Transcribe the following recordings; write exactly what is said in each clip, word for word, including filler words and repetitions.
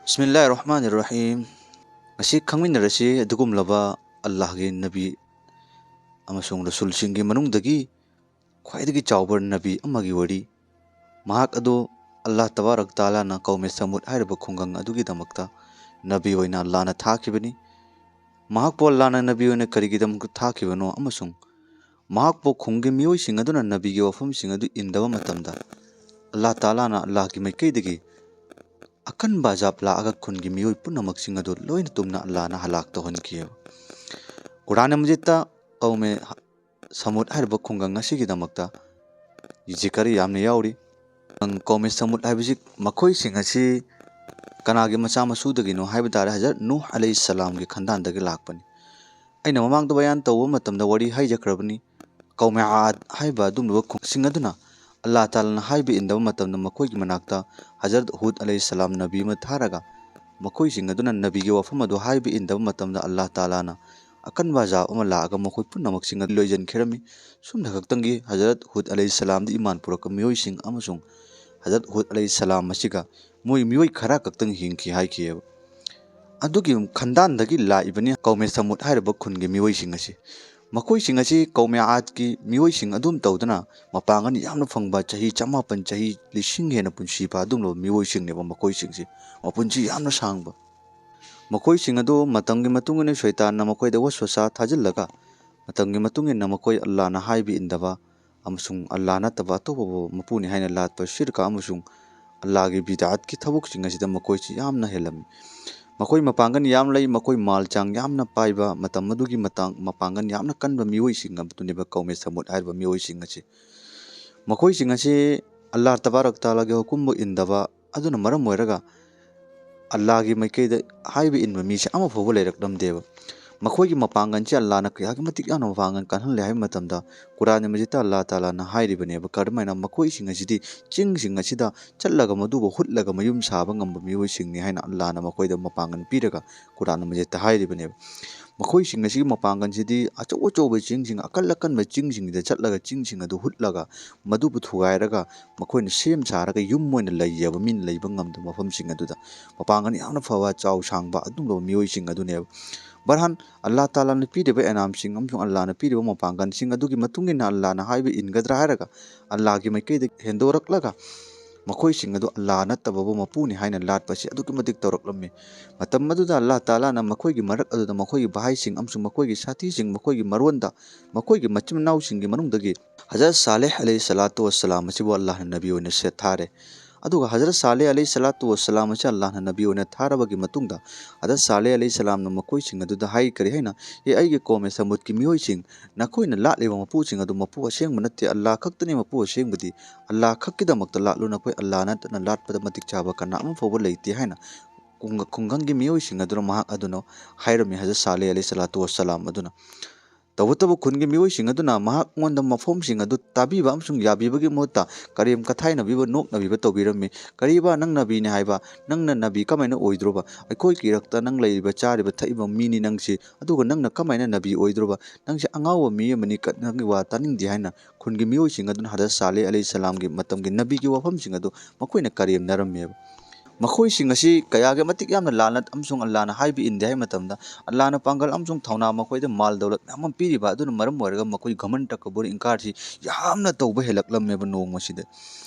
ꯕꯤꯁꯃꯤꯜꯂꯥꯍꯤꯔ ꯔꯍꯃꯥꯅꯤꯔ ꯔꯍꯤꯝ꯫ ꯉꯁꯤ ꯈꯪꯃꯤꯟꯅꯔꯁꯤ ꯑꯗꯨꯒꯨꯝꯂꯕ ꯑꯜꯂꯥꯍꯒꯤ ꯅꯕꯤ ꯑꯃꯁꯨꯡ ꯔꯁꯨꯜꯁꯤꯡꯒꯤ ꯃꯅꯨꯡꯗꯒꯤ ꯈ꯭ꯋꯥꯏꯗꯒꯤ ꯆꯥꯎꯕ ꯅꯕꯤ ꯑꯃꯒꯤ ꯋꯥꯔꯤ꯫ ꯃꯍꯥꯛ ꯑꯗꯨ ꯑꯜꯂꯥꯍ ꯇꯕꯥꯔꯛ ꯇꯥꯂꯥꯅ ꯀꯧꯃꯦ ꯁꯃꯨꯗ ꯍꯥꯏꯔꯤꯕ ꯈꯨꯡꯒꯪ ꯑꯗꯨꯒꯤꯗꯃꯛꯇ ꯅꯕꯤ ꯑꯣꯏꯅ ꯑꯜꯂꯥꯍꯅ ꯊꯥꯈꯤꯕꯅꯤ꯫ ꯃꯍꯥꯛꯄꯨ ꯑꯜꯂꯥꯍꯅ ꯅꯕꯤ ꯑꯣꯏꯅ ꯀꯔꯤꯒꯤꯗꯃꯛꯇ ꯊꯥꯈꯤꯕꯅꯣ ꯑꯃꯁꯨꯡ ꯃꯍꯥꯛꯄꯨ ꯈꯨꯡꯒꯤ ꯃꯤꯑꯣꯏꯁꯤꯡ ꯑꯗꯨꯅ ꯅꯕꯤꯒꯤ ꯋꯥꯐꯝꯁꯤꯡ ꯑꯗꯨ ꯏꯟꯗꯕ ꯃꯇꯝꯗ ꯑꯜꯂꯥꯍ ꯇꯥꯂꯥꯅ ꯑꯜꯂꯥꯍꯒꯤ ꯃꯥꯏꯀꯩꯗꯒꯤ ꯑꯀꯟꯕ ꯑꯖꯥꯕ ꯂꯥꯛꯑꯒ ꯈꯨꯟꯒꯤ ꯃꯤꯑꯣꯏ ꯄꯨꯝꯅꯃꯛꯁꯤꯡ ꯑꯗꯨ ꯂꯣꯏꯅ ꯇꯨꯝꯅ ꯑꯜꯂꯥꯍꯅ ꯍꯂꯥꯛ ꯇꯧꯍꯟꯈꯤꯑꯕ꯫ ꯀꯨꯔꯥꯟ ꯃꯖꯤꯠꯇ ꯀꯧꯃꯦ ꯁꯃꯨꯗ ꯍꯥꯏꯔꯤꯕ ꯈꯨꯡꯒꯪ ꯑꯁꯤꯒꯤꯗꯃꯛꯇ ꯖꯤꯀꯔ ꯌꯥꯝꯅ ꯌꯥꯎꯔꯤ꯫ ꯀꯧꯃꯦ ꯁꯃꯨꯗ ꯍꯥꯏꯕꯁꯤ ꯃꯈꯣꯏꯁꯤꯡ ꯑꯁꯤ ꯀꯅꯥꯒꯤ ꯃꯆꯥ ꯃꯁꯨꯗꯒꯤꯅꯣ ꯍꯥꯏꯕ ꯇꯥꯔꯦ, ꯍꯖꯔꯠ ꯅꯨꯍ ꯑꯂꯩꯍꯤ ꯁꯂꯥꯝꯒꯤ ꯈꯟꯗꯥꯟꯗꯒꯤ ꯂꯥꯛꯄꯅꯤ꯫ ꯑꯩꯅ ꯃꯃꯥꯡꯗ ꯕꯌꯥꯟ ꯇꯧꯕ ꯃꯇꯝꯗ ꯋꯥꯔꯤ ꯍꯥꯏꯖꯈ꯭ꯔꯕꯅꯤ꯫ ꯀꯧꯃꯦ ꯑꯥꯗ ꯍꯥꯏꯕ ꯑꯗꯨꯒꯨꯝꯂꯕ ꯈꯨꯡꯒꯪꯁꯤꯡ ꯑꯗꯨꯅ ꯑꯜꯂꯥꯍ ꯇꯥꯂꯥꯅ ꯍꯥꯏꯕ ꯏꯟꯗꯕ ꯃꯇꯝꯗ ꯃꯈꯣꯏꯒꯤ ꯃꯅꯥꯛꯇ ꯍꯖꯔꯠ ꯍꯨꯗ ꯑꯂꯩꯍꯤ ꯁꯂꯥꯝ ꯅꯕꯤ ꯑꯃ ꯊꯥꯔꯒ ꯃꯈꯣꯏꯁꯤꯡ ꯑꯗꯨꯅ ꯅꯕꯤꯒꯤ ꯋꯥꯐꯝ ꯑꯗꯨ ꯍꯥꯏꯕ ꯏꯟꯗꯕ ꯃꯇꯝꯗ ꯑꯜꯂꯥꯍ ꯇꯥꯂꯥꯅ ꯑꯀꯟꯕ ꯑꯖꯥꯕ ꯑꯃ ꯂꯥꯛꯑꯒ ꯃꯈꯣꯏ ꯄꯨꯝꯅꯃꯛꯁꯤꯡ ꯑꯗꯨ ꯂꯣꯏꯁꯤꯟꯈꯤꯔꯝꯃꯤ꯫ ꯁꯨꯝꯅ ꯈꯛꯇꯪꯒꯤ ꯍꯖꯔꯠ ꯍꯨꯗ ꯑꯂꯩꯍꯤ ꯁꯂꯥꯝꯗ ꯏꯃꯥꯟ ꯄꯨꯔꯛꯄ ꯃꯤꯑꯣꯏꯁꯤꯡ ꯑꯃꯁꯨꯡ ꯍꯖꯔꯠ ꯍꯨꯗ ꯑꯂꯩꯍꯤ ꯁꯂꯥꯝ ꯑꯁꯤꯒ ꯃꯣꯏ ꯃꯤꯑꯣꯏ ꯈꯔ ꯈꯛꯇꯪ ꯍꯤꯡꯈꯤ ꯍꯥꯏꯈꯤꯑꯕ꯫ ꯑꯗꯨꯒꯤ ꯈꯟꯗꯥꯟꯗꯒꯤ ꯂꯥꯛꯏꯕꯅꯤ ꯀꯧꯃꯦ ꯁꯃꯨꯗ ꯍꯥꯏꯔꯤꯕ ꯈꯨꯟꯒꯤ ꯃꯤꯑꯣꯏꯁꯤꯡ ꯑꯁꯤ꯫ ꯃꯈꯣꯏꯁꯤꯡ ꯑꯁꯤ ꯀꯧꯃꯦ ꯑꯥꯗꯀꯤ ꯃꯤꯑꯣꯏꯁꯤꯡ ꯑꯗꯨꯝ ꯇꯧꯗꯅ ꯃꯄꯥꯡꯒꯜ ꯌꯥꯝꯅ ꯐꯪꯕ, ꯆꯍꯤ ꯆꯃꯥꯄꯟ, ꯆꯍꯤ ꯂꯤꯁꯤꯡ ꯍꯦꯟꯅ ꯄꯨꯟꯁꯤꯕ ꯑꯗꯨꯒꯨꯝꯂꯕ ꯃꯤꯑꯣꯏꯁꯤꯡꯅꯦꯕ ꯃꯈꯣꯏꯁꯤꯡꯁꯤ꯫ ꯃꯄꯨꯟꯁꯤ ꯌꯥꯝꯅ ꯁꯥꯡꯕ꯫ ꯃꯈꯣꯏꯁꯤꯡ ꯑꯗꯨ ꯃꯇꯝꯒꯤ ꯃꯇꯨꯡ ꯏꯟꯅ ꯁꯩꯇꯥꯟꯅ ꯃꯈꯣꯏꯗ ꯋꯁꯋꯁꯥ ꯊꯥꯖꯤꯜꯂꯒ ꯃꯇꯝꯒꯤ ꯃꯇꯨꯡ ꯏꯟꯅ ꯃꯈꯣꯏ ꯑꯜꯂꯥꯍꯅ ꯍꯥꯏꯕ ꯏꯟꯗꯕ ꯑꯃꯁꯨꯡ ꯑꯜꯂꯥꯍ ꯅꯠꯇꯕ ꯑꯇꯣꯞꯄꯕꯨ ꯃꯄꯨꯅꯤ ꯍꯥꯏꯅ ꯂꯥꯠꯄ ꯁꯤꯔꯀ ꯑꯃꯁꯨꯡ ꯑꯜꯂꯥꯍꯒꯤ ꯕꯤꯗꯥꯠꯀꯤ ꯊꯕꯛꯁꯤꯡ ꯑꯁꯤꯗ ꯃꯈꯣꯏꯁꯤ ꯌꯥꯝꯅ ꯍꯦꯜꯂꯝꯃꯤ꯫ ꯃꯈꯣꯏ ꯃꯄꯥꯡꯒꯜ ꯌꯥꯝ ꯂꯩ, ꯃꯈꯣꯏ ꯃꯥꯜ ꯆꯥꯡ ꯌꯥꯝꯅ ꯄꯥꯏꯕ, ꯃꯇꯝ ꯑꯗꯨꯒꯤ ꯃꯇꯥꯡ ꯃꯄꯥꯡꯒꯜ ꯌꯥꯝꯅ ꯀꯟꯕ ꯃꯤꯑꯣꯏꯁꯤꯡ ꯑꯗꯨꯅꯦꯕ ꯀꯧꯃꯦ ꯁꯃꯨꯗ ꯍꯥꯏꯔꯤꯕ ꯃꯤꯑꯣꯏꯁꯤꯡ ꯑꯁꯤ꯫ ꯃꯈꯣꯏꯁꯤꯡ ꯑꯁꯤ ꯑꯜꯂꯥꯍ ꯇꯕꯥꯔꯛ ꯇꯥꯂꯥꯒꯤ ꯍꯨꯀꯨꯝꯕꯨ ꯏꯟꯗꯕ ꯑꯗꯨꯅ ꯃꯔꯝ ꯑꯣꯏꯔꯒ ꯑꯜꯂꯥꯍꯒꯤ ꯃꯥꯏꯀꯩꯗ ꯍꯥꯏꯕ ꯏꯟꯕ ꯃꯤꯁꯦ ꯑꯃꯐꯥꯎꯕ ꯂꯩꯔꯛꯂꯝꯗꯦꯕ꯫ ꯃꯈꯣꯏꯒꯤ ꯃꯄꯥꯡꯒꯜꯁꯦ ꯑꯜꯂꯥꯍꯅ ꯀꯌꯥꯒꯤ ꯃꯇꯤꯛ ꯌꯥꯝꯅ ꯃꯄꯥꯡꯒꯜ ꯀꯜꯍꯜꯂꯦ ꯍꯥꯏꯕ ꯃꯇꯝꯗ ꯀꯨꯔꯥꯟ ꯃꯖꯤꯠꯇ ꯑꯜꯂꯥꯍ ꯇꯥꯂꯥꯅ ꯍꯥꯏꯔꯤꯕꯅꯦꯕ, ꯀꯔꯝꯍꯥꯏꯅ ꯃꯈꯣꯏꯁꯤꯡ ꯑꯁꯤꯗꯤ ꯆꯤꯡꯁꯤꯡ ꯑꯁꯤꯗ ꯆꯠꯂꯒ ꯃꯗꯨꯕꯨ ꯍꯨꯠꯂꯒ ꯃꯌꯨꯝ ꯁꯥꯕ ꯉꯝꯕ ꯃꯤꯑꯣꯏꯁꯤꯡꯅꯤ ꯍꯥꯏꯅ ꯑꯜꯂꯥꯍꯅ ꯃꯈꯣꯏꯗ ꯃꯄꯥꯡꯒꯜ ꯄꯤꯔꯒ ꯀꯨꯔꯥꯟ ꯃꯖꯤꯠꯇ ꯍꯥꯏꯔꯤꯕꯅꯦꯕ꯫ ꯃꯈꯣꯏꯁꯤꯡ ꯑꯁꯤꯒꯤ ꯃꯄꯥꯡꯒꯜꯁꯤꯗꯤ ꯑꯆꯧ ꯑꯆꯧꯕ ꯆꯤꯡꯁꯤꯡ, ꯑꯀꯜ ꯑꯀꯟꯕ ꯆꯤꯡꯁꯤꯡꯗ ꯆꯠꯂꯒ ꯆꯤꯡꯁꯤꯡ ꯑꯗꯨ ꯍꯨꯠꯂꯒ ꯃꯗꯨꯕꯨ ꯊꯨꯒꯥꯏꯔꯒ ꯃꯈꯣꯏꯅ ꯁꯦꯝ ꯁꯥꯔꯒ ꯌꯨꯝ ꯑꯣꯏꯅ ꯂꯩꯌꯦꯕ, ꯃꯤꯅ ꯂꯩꯕ ꯉꯝꯗꯕ ꯃꯐꯝꯁꯤꯡ ꯑꯗꯨꯗ꯫ ꯃꯄꯥꯡꯒꯜ ꯌꯥꯝꯅ ꯐꯕ, ꯆꯥꯎ ꯁꯥꯡꯕ ꯑꯗꯨꯒꯨꯝꯂꯕ ꯃꯤꯑꯣꯏꯁꯤꯡ ꯑꯗꯨꯅꯦꯕ꯫ ꯕꯔꯍꯥꯟ, ꯑꯜꯂꯥꯍ ꯇꯥꯂꯥꯅ ꯄꯤꯔꯤꯕ ꯏꯅꯥꯝꯁꯤꯡ ꯑꯃꯁꯨꯡ ꯑꯜꯂꯥꯍꯅ ꯄꯤꯔꯤꯕ ꯃꯄꯥꯡꯒꯜꯁꯤꯡ ꯑꯗꯨꯒꯤ ꯃꯇꯨꯡ ꯏꯟꯅ ꯑꯜꯂꯥꯍꯅ ꯍꯥꯏꯕ ꯏꯟꯒꯗ꯭ꯔꯥ ꯍꯥꯏꯔꯒ ꯑꯜꯂꯥꯍꯒꯤ ꯃꯥꯏꯀꯩꯗ ꯍꯦꯟꯗꯣꯔꯛꯂꯒ ꯃꯈꯣꯏꯁꯤꯡ ꯑꯗꯨ ꯑꯜꯂꯥꯍ ꯅꯠꯇꯕꯕꯨ ꯃꯄꯨꯅꯤ ꯍꯥꯏꯅ ꯂꯥꯠꯄꯁꯤ ꯑꯗꯨꯛꯀꯤ ꯃꯇꯤꯛ ꯇꯧꯔꯛꯂꯝꯃꯤ꯫ ꯃꯇꯝ ꯑꯗꯨꯗ ꯑꯜꯂꯥꯍ ꯇꯥꯂꯥꯅ ꯃꯈꯣꯏꯒꯤ ꯃꯔꯛ ꯑꯗꯨꯗ ꯃꯈꯣꯏꯒꯤ ꯚꯥꯏꯁꯤꯡ ꯑꯃꯁꯨꯡ ꯃꯈꯣꯏꯒꯤ ꯁꯥꯊꯤꯁꯤꯡ, ꯃꯈꯣꯏꯒꯤ ꯃꯔꯣꯟꯗ, ꯃꯈꯣꯏꯒꯤ ꯃꯆꯤꯟ ꯃꯅꯥꯎꯁꯤꯡꯒꯤ ꯃꯅꯨꯡꯗꯒꯤ ꯍꯖꯔꯠ ꯁꯥꯂꯦꯍ ꯑꯂꯩꯍꯤ ꯁꯂꯥꯇꯨ ꯋꯁꯁꯂꯥꯝ ꯑꯁꯤꯕꯨ ꯑꯜꯂꯥꯍꯅ ꯅꯕꯤ ꯑꯣꯏꯅ ꯁꯦꯠ ꯊꯥꯔꯦ꯫ ꯑꯗꯨꯒ ꯍꯖꯔꯠ ꯁꯥꯂꯦꯍ ꯑꯂꯩꯍꯤ ꯁꯂꯥꯇꯨ ꯋꯁꯁꯂꯥꯝ ꯑꯁꯤ ꯑꯜꯂꯥꯍꯅ ꯅꯕꯤ ꯑꯣꯏꯅ ꯊꯥꯔꯕꯒꯤ ꯃꯇꯨꯡꯗ ꯍꯖꯔꯠ ꯁꯥꯂꯦꯍ ꯑꯂꯩꯍꯤ ꯁꯂꯥꯝꯅ ꯃꯈꯣꯏꯁꯤꯡ ꯑꯗꯨꯗ ꯍꯥꯏ, ꯀꯔꯤ ꯍꯥꯏꯅ? "ꯑꯦ ꯑꯩꯒꯤ ꯀꯧꯃꯦ ꯁꯃꯨꯗꯀꯤ ꯃꯤꯑꯣꯏꯁꯤꯡ, ꯅꯈꯣꯏꯅ ꯂꯥꯠꯂꯤꯕ ꯃꯄꯨꯁꯤꯡ ꯑꯗꯨ ꯃꯄꯨ ꯑꯁꯦꯡꯕ ꯅꯠꯇꯦ, ꯑꯜꯂꯥꯍ ꯈꯛꯇꯅꯤ ꯃꯄꯨ ꯑꯁꯦꯡꯕꯗꯤ꯫ ꯑꯜꯂꯥꯍ ꯈꯛꯀꯤꯗꯃꯛꯇ ꯂꯥꯠꯂꯨ, ꯅꯈꯣꯏ ꯑꯜꯂꯥꯍ ꯅꯠꯇꯅ ꯂꯥꯠꯄꯗ ꯃꯇꯤꯛ ꯆꯥꯕ ꯀꯅꯥ ꯑꯃ ꯐꯥꯎꯕ ꯂꯩꯇꯦ" ꯍꯥꯏꯅ ꯈꯨꯡꯒ-, ꯈꯨꯡꯒꯪꯒꯤ ꯃꯤꯑꯣꯏꯁꯤꯡ ꯑꯗꯨꯅ ꯃꯍꯥꯛ ꯑꯗꯨꯅ ꯍꯥꯏꯔꯝꯃꯤ ꯍꯖꯔꯠ ꯁꯥꯂꯦꯍ ꯑꯂꯩꯍꯤ ꯁꯂꯥꯇꯨ ꯋꯁꯁꯂꯥꯝ ꯑꯗꯨꯅ꯫ ꯇꯧꯕꯇꯕꯨ ꯈꯨꯟꯒꯤ ꯃꯤꯑꯣꯏꯁꯤꯡ ꯑꯗꯨꯅ ꯃꯍꯥꯛꯉꯣꯟꯗ ꯃꯐꯝꯁꯤꯡ ꯑꯗꯨ ꯇꯥꯕꯤꯕ ꯑꯃꯁꯨꯡ ꯌꯥꯕꯤꯕꯒꯤ ꯃꯍꯨꯠꯇ ꯀꯔꯦꯝ ꯀꯊꯥꯏꯅꯕꯤꯕ, ꯅꯣꯛꯅꯕꯤꯕ ꯇꯧꯕꯤꯔꯝꯃꯤ꯫ "ꯀꯔꯤꯕ, ꯅꯪ ꯅꯕꯤꯅꯦ ꯍꯥꯏꯕ? ꯅꯪꯅ ꯅꯕꯤ ꯀꯃꯥꯏꯅ ꯑꯣꯏꯗ꯭ꯔꯣꯕ? ꯑꯩꯈꯣꯏꯒꯤ ꯏꯔꯛꯇ ꯅꯪ ꯂꯩꯔꯤꯕ ꯆꯥꯔꯤꯕ ꯊꯛꯏꯕ ꯃꯤꯅꯤ ꯅꯪꯁꯤ, ꯑꯗꯨꯒ ꯅꯪꯅ ꯀꯃꯥꯏꯅ ꯅꯕꯤ ꯑꯣꯏꯗ꯭ꯔꯣꯕ? ꯅꯪꯁꯦ ꯑꯉꯥꯎꯕ ꯃꯤ ꯑꯃꯅꯤ, ꯀ-, ꯅꯪꯒꯤ ꯋꯥ ꯇꯥꯅꯤꯡꯗꯦ" ꯍꯥꯏꯅ ꯈꯨꯟꯒꯤ ꯃꯤꯑꯣꯏꯁꯤꯡ ꯑꯗꯨꯅ ꯍꯖꯔꯠ ꯁꯥꯂꯦꯍ ꯑꯂꯩꯍꯤ ꯁꯂꯥꯝꯒꯤ ꯃꯇꯝꯒꯤ ꯅꯕꯤꯒꯤ ꯋꯥꯐꯝꯁꯤꯡ ꯑꯗꯨ ꯃꯈꯣꯏꯅ ꯀꯔꯦꯝꯅꯔꯝꯃꯦꯕ꯫ ꯃꯈꯣꯏꯁꯤꯡ ꯑꯁꯤ ꯀꯌꯥꯒꯤ ꯃꯇꯤꯛ ꯌꯥꯝꯅ ꯂꯥꯟꯅ ꯑꯃꯁꯨꯡ ꯑꯜꯂꯥꯍꯅ ꯍꯥꯏꯕ ꯏꯟꯗꯦ ꯍꯥꯏꯕ ꯃꯇꯝꯗ, ꯑꯜꯂꯥꯍꯅ ꯄꯥꯡꯒꯜ ꯑꯃꯁꯨꯡ ꯊꯧꯅꯥ ꯃꯈꯣꯏꯗ ꯃꯥꯜ ꯗꯧꯂꯠ ꯃꯌꯥꯝ ꯑꯃ ꯄꯤꯔꯤꯕ ꯑꯗꯨꯅ ꯃꯔꯝ ꯑꯣꯏꯔꯒ ꯃꯈꯣꯏ ꯘꯃꯟ ꯇꯀꯕꯨꯔ ꯏꯟꯀꯥꯔꯁꯤ ꯌꯥꯝꯅ ꯇꯧꯕ ꯍꯦꯜꯂꯛꯂꯝꯃꯦꯕ ꯅꯣꯡꯃꯁꯤꯗ꯫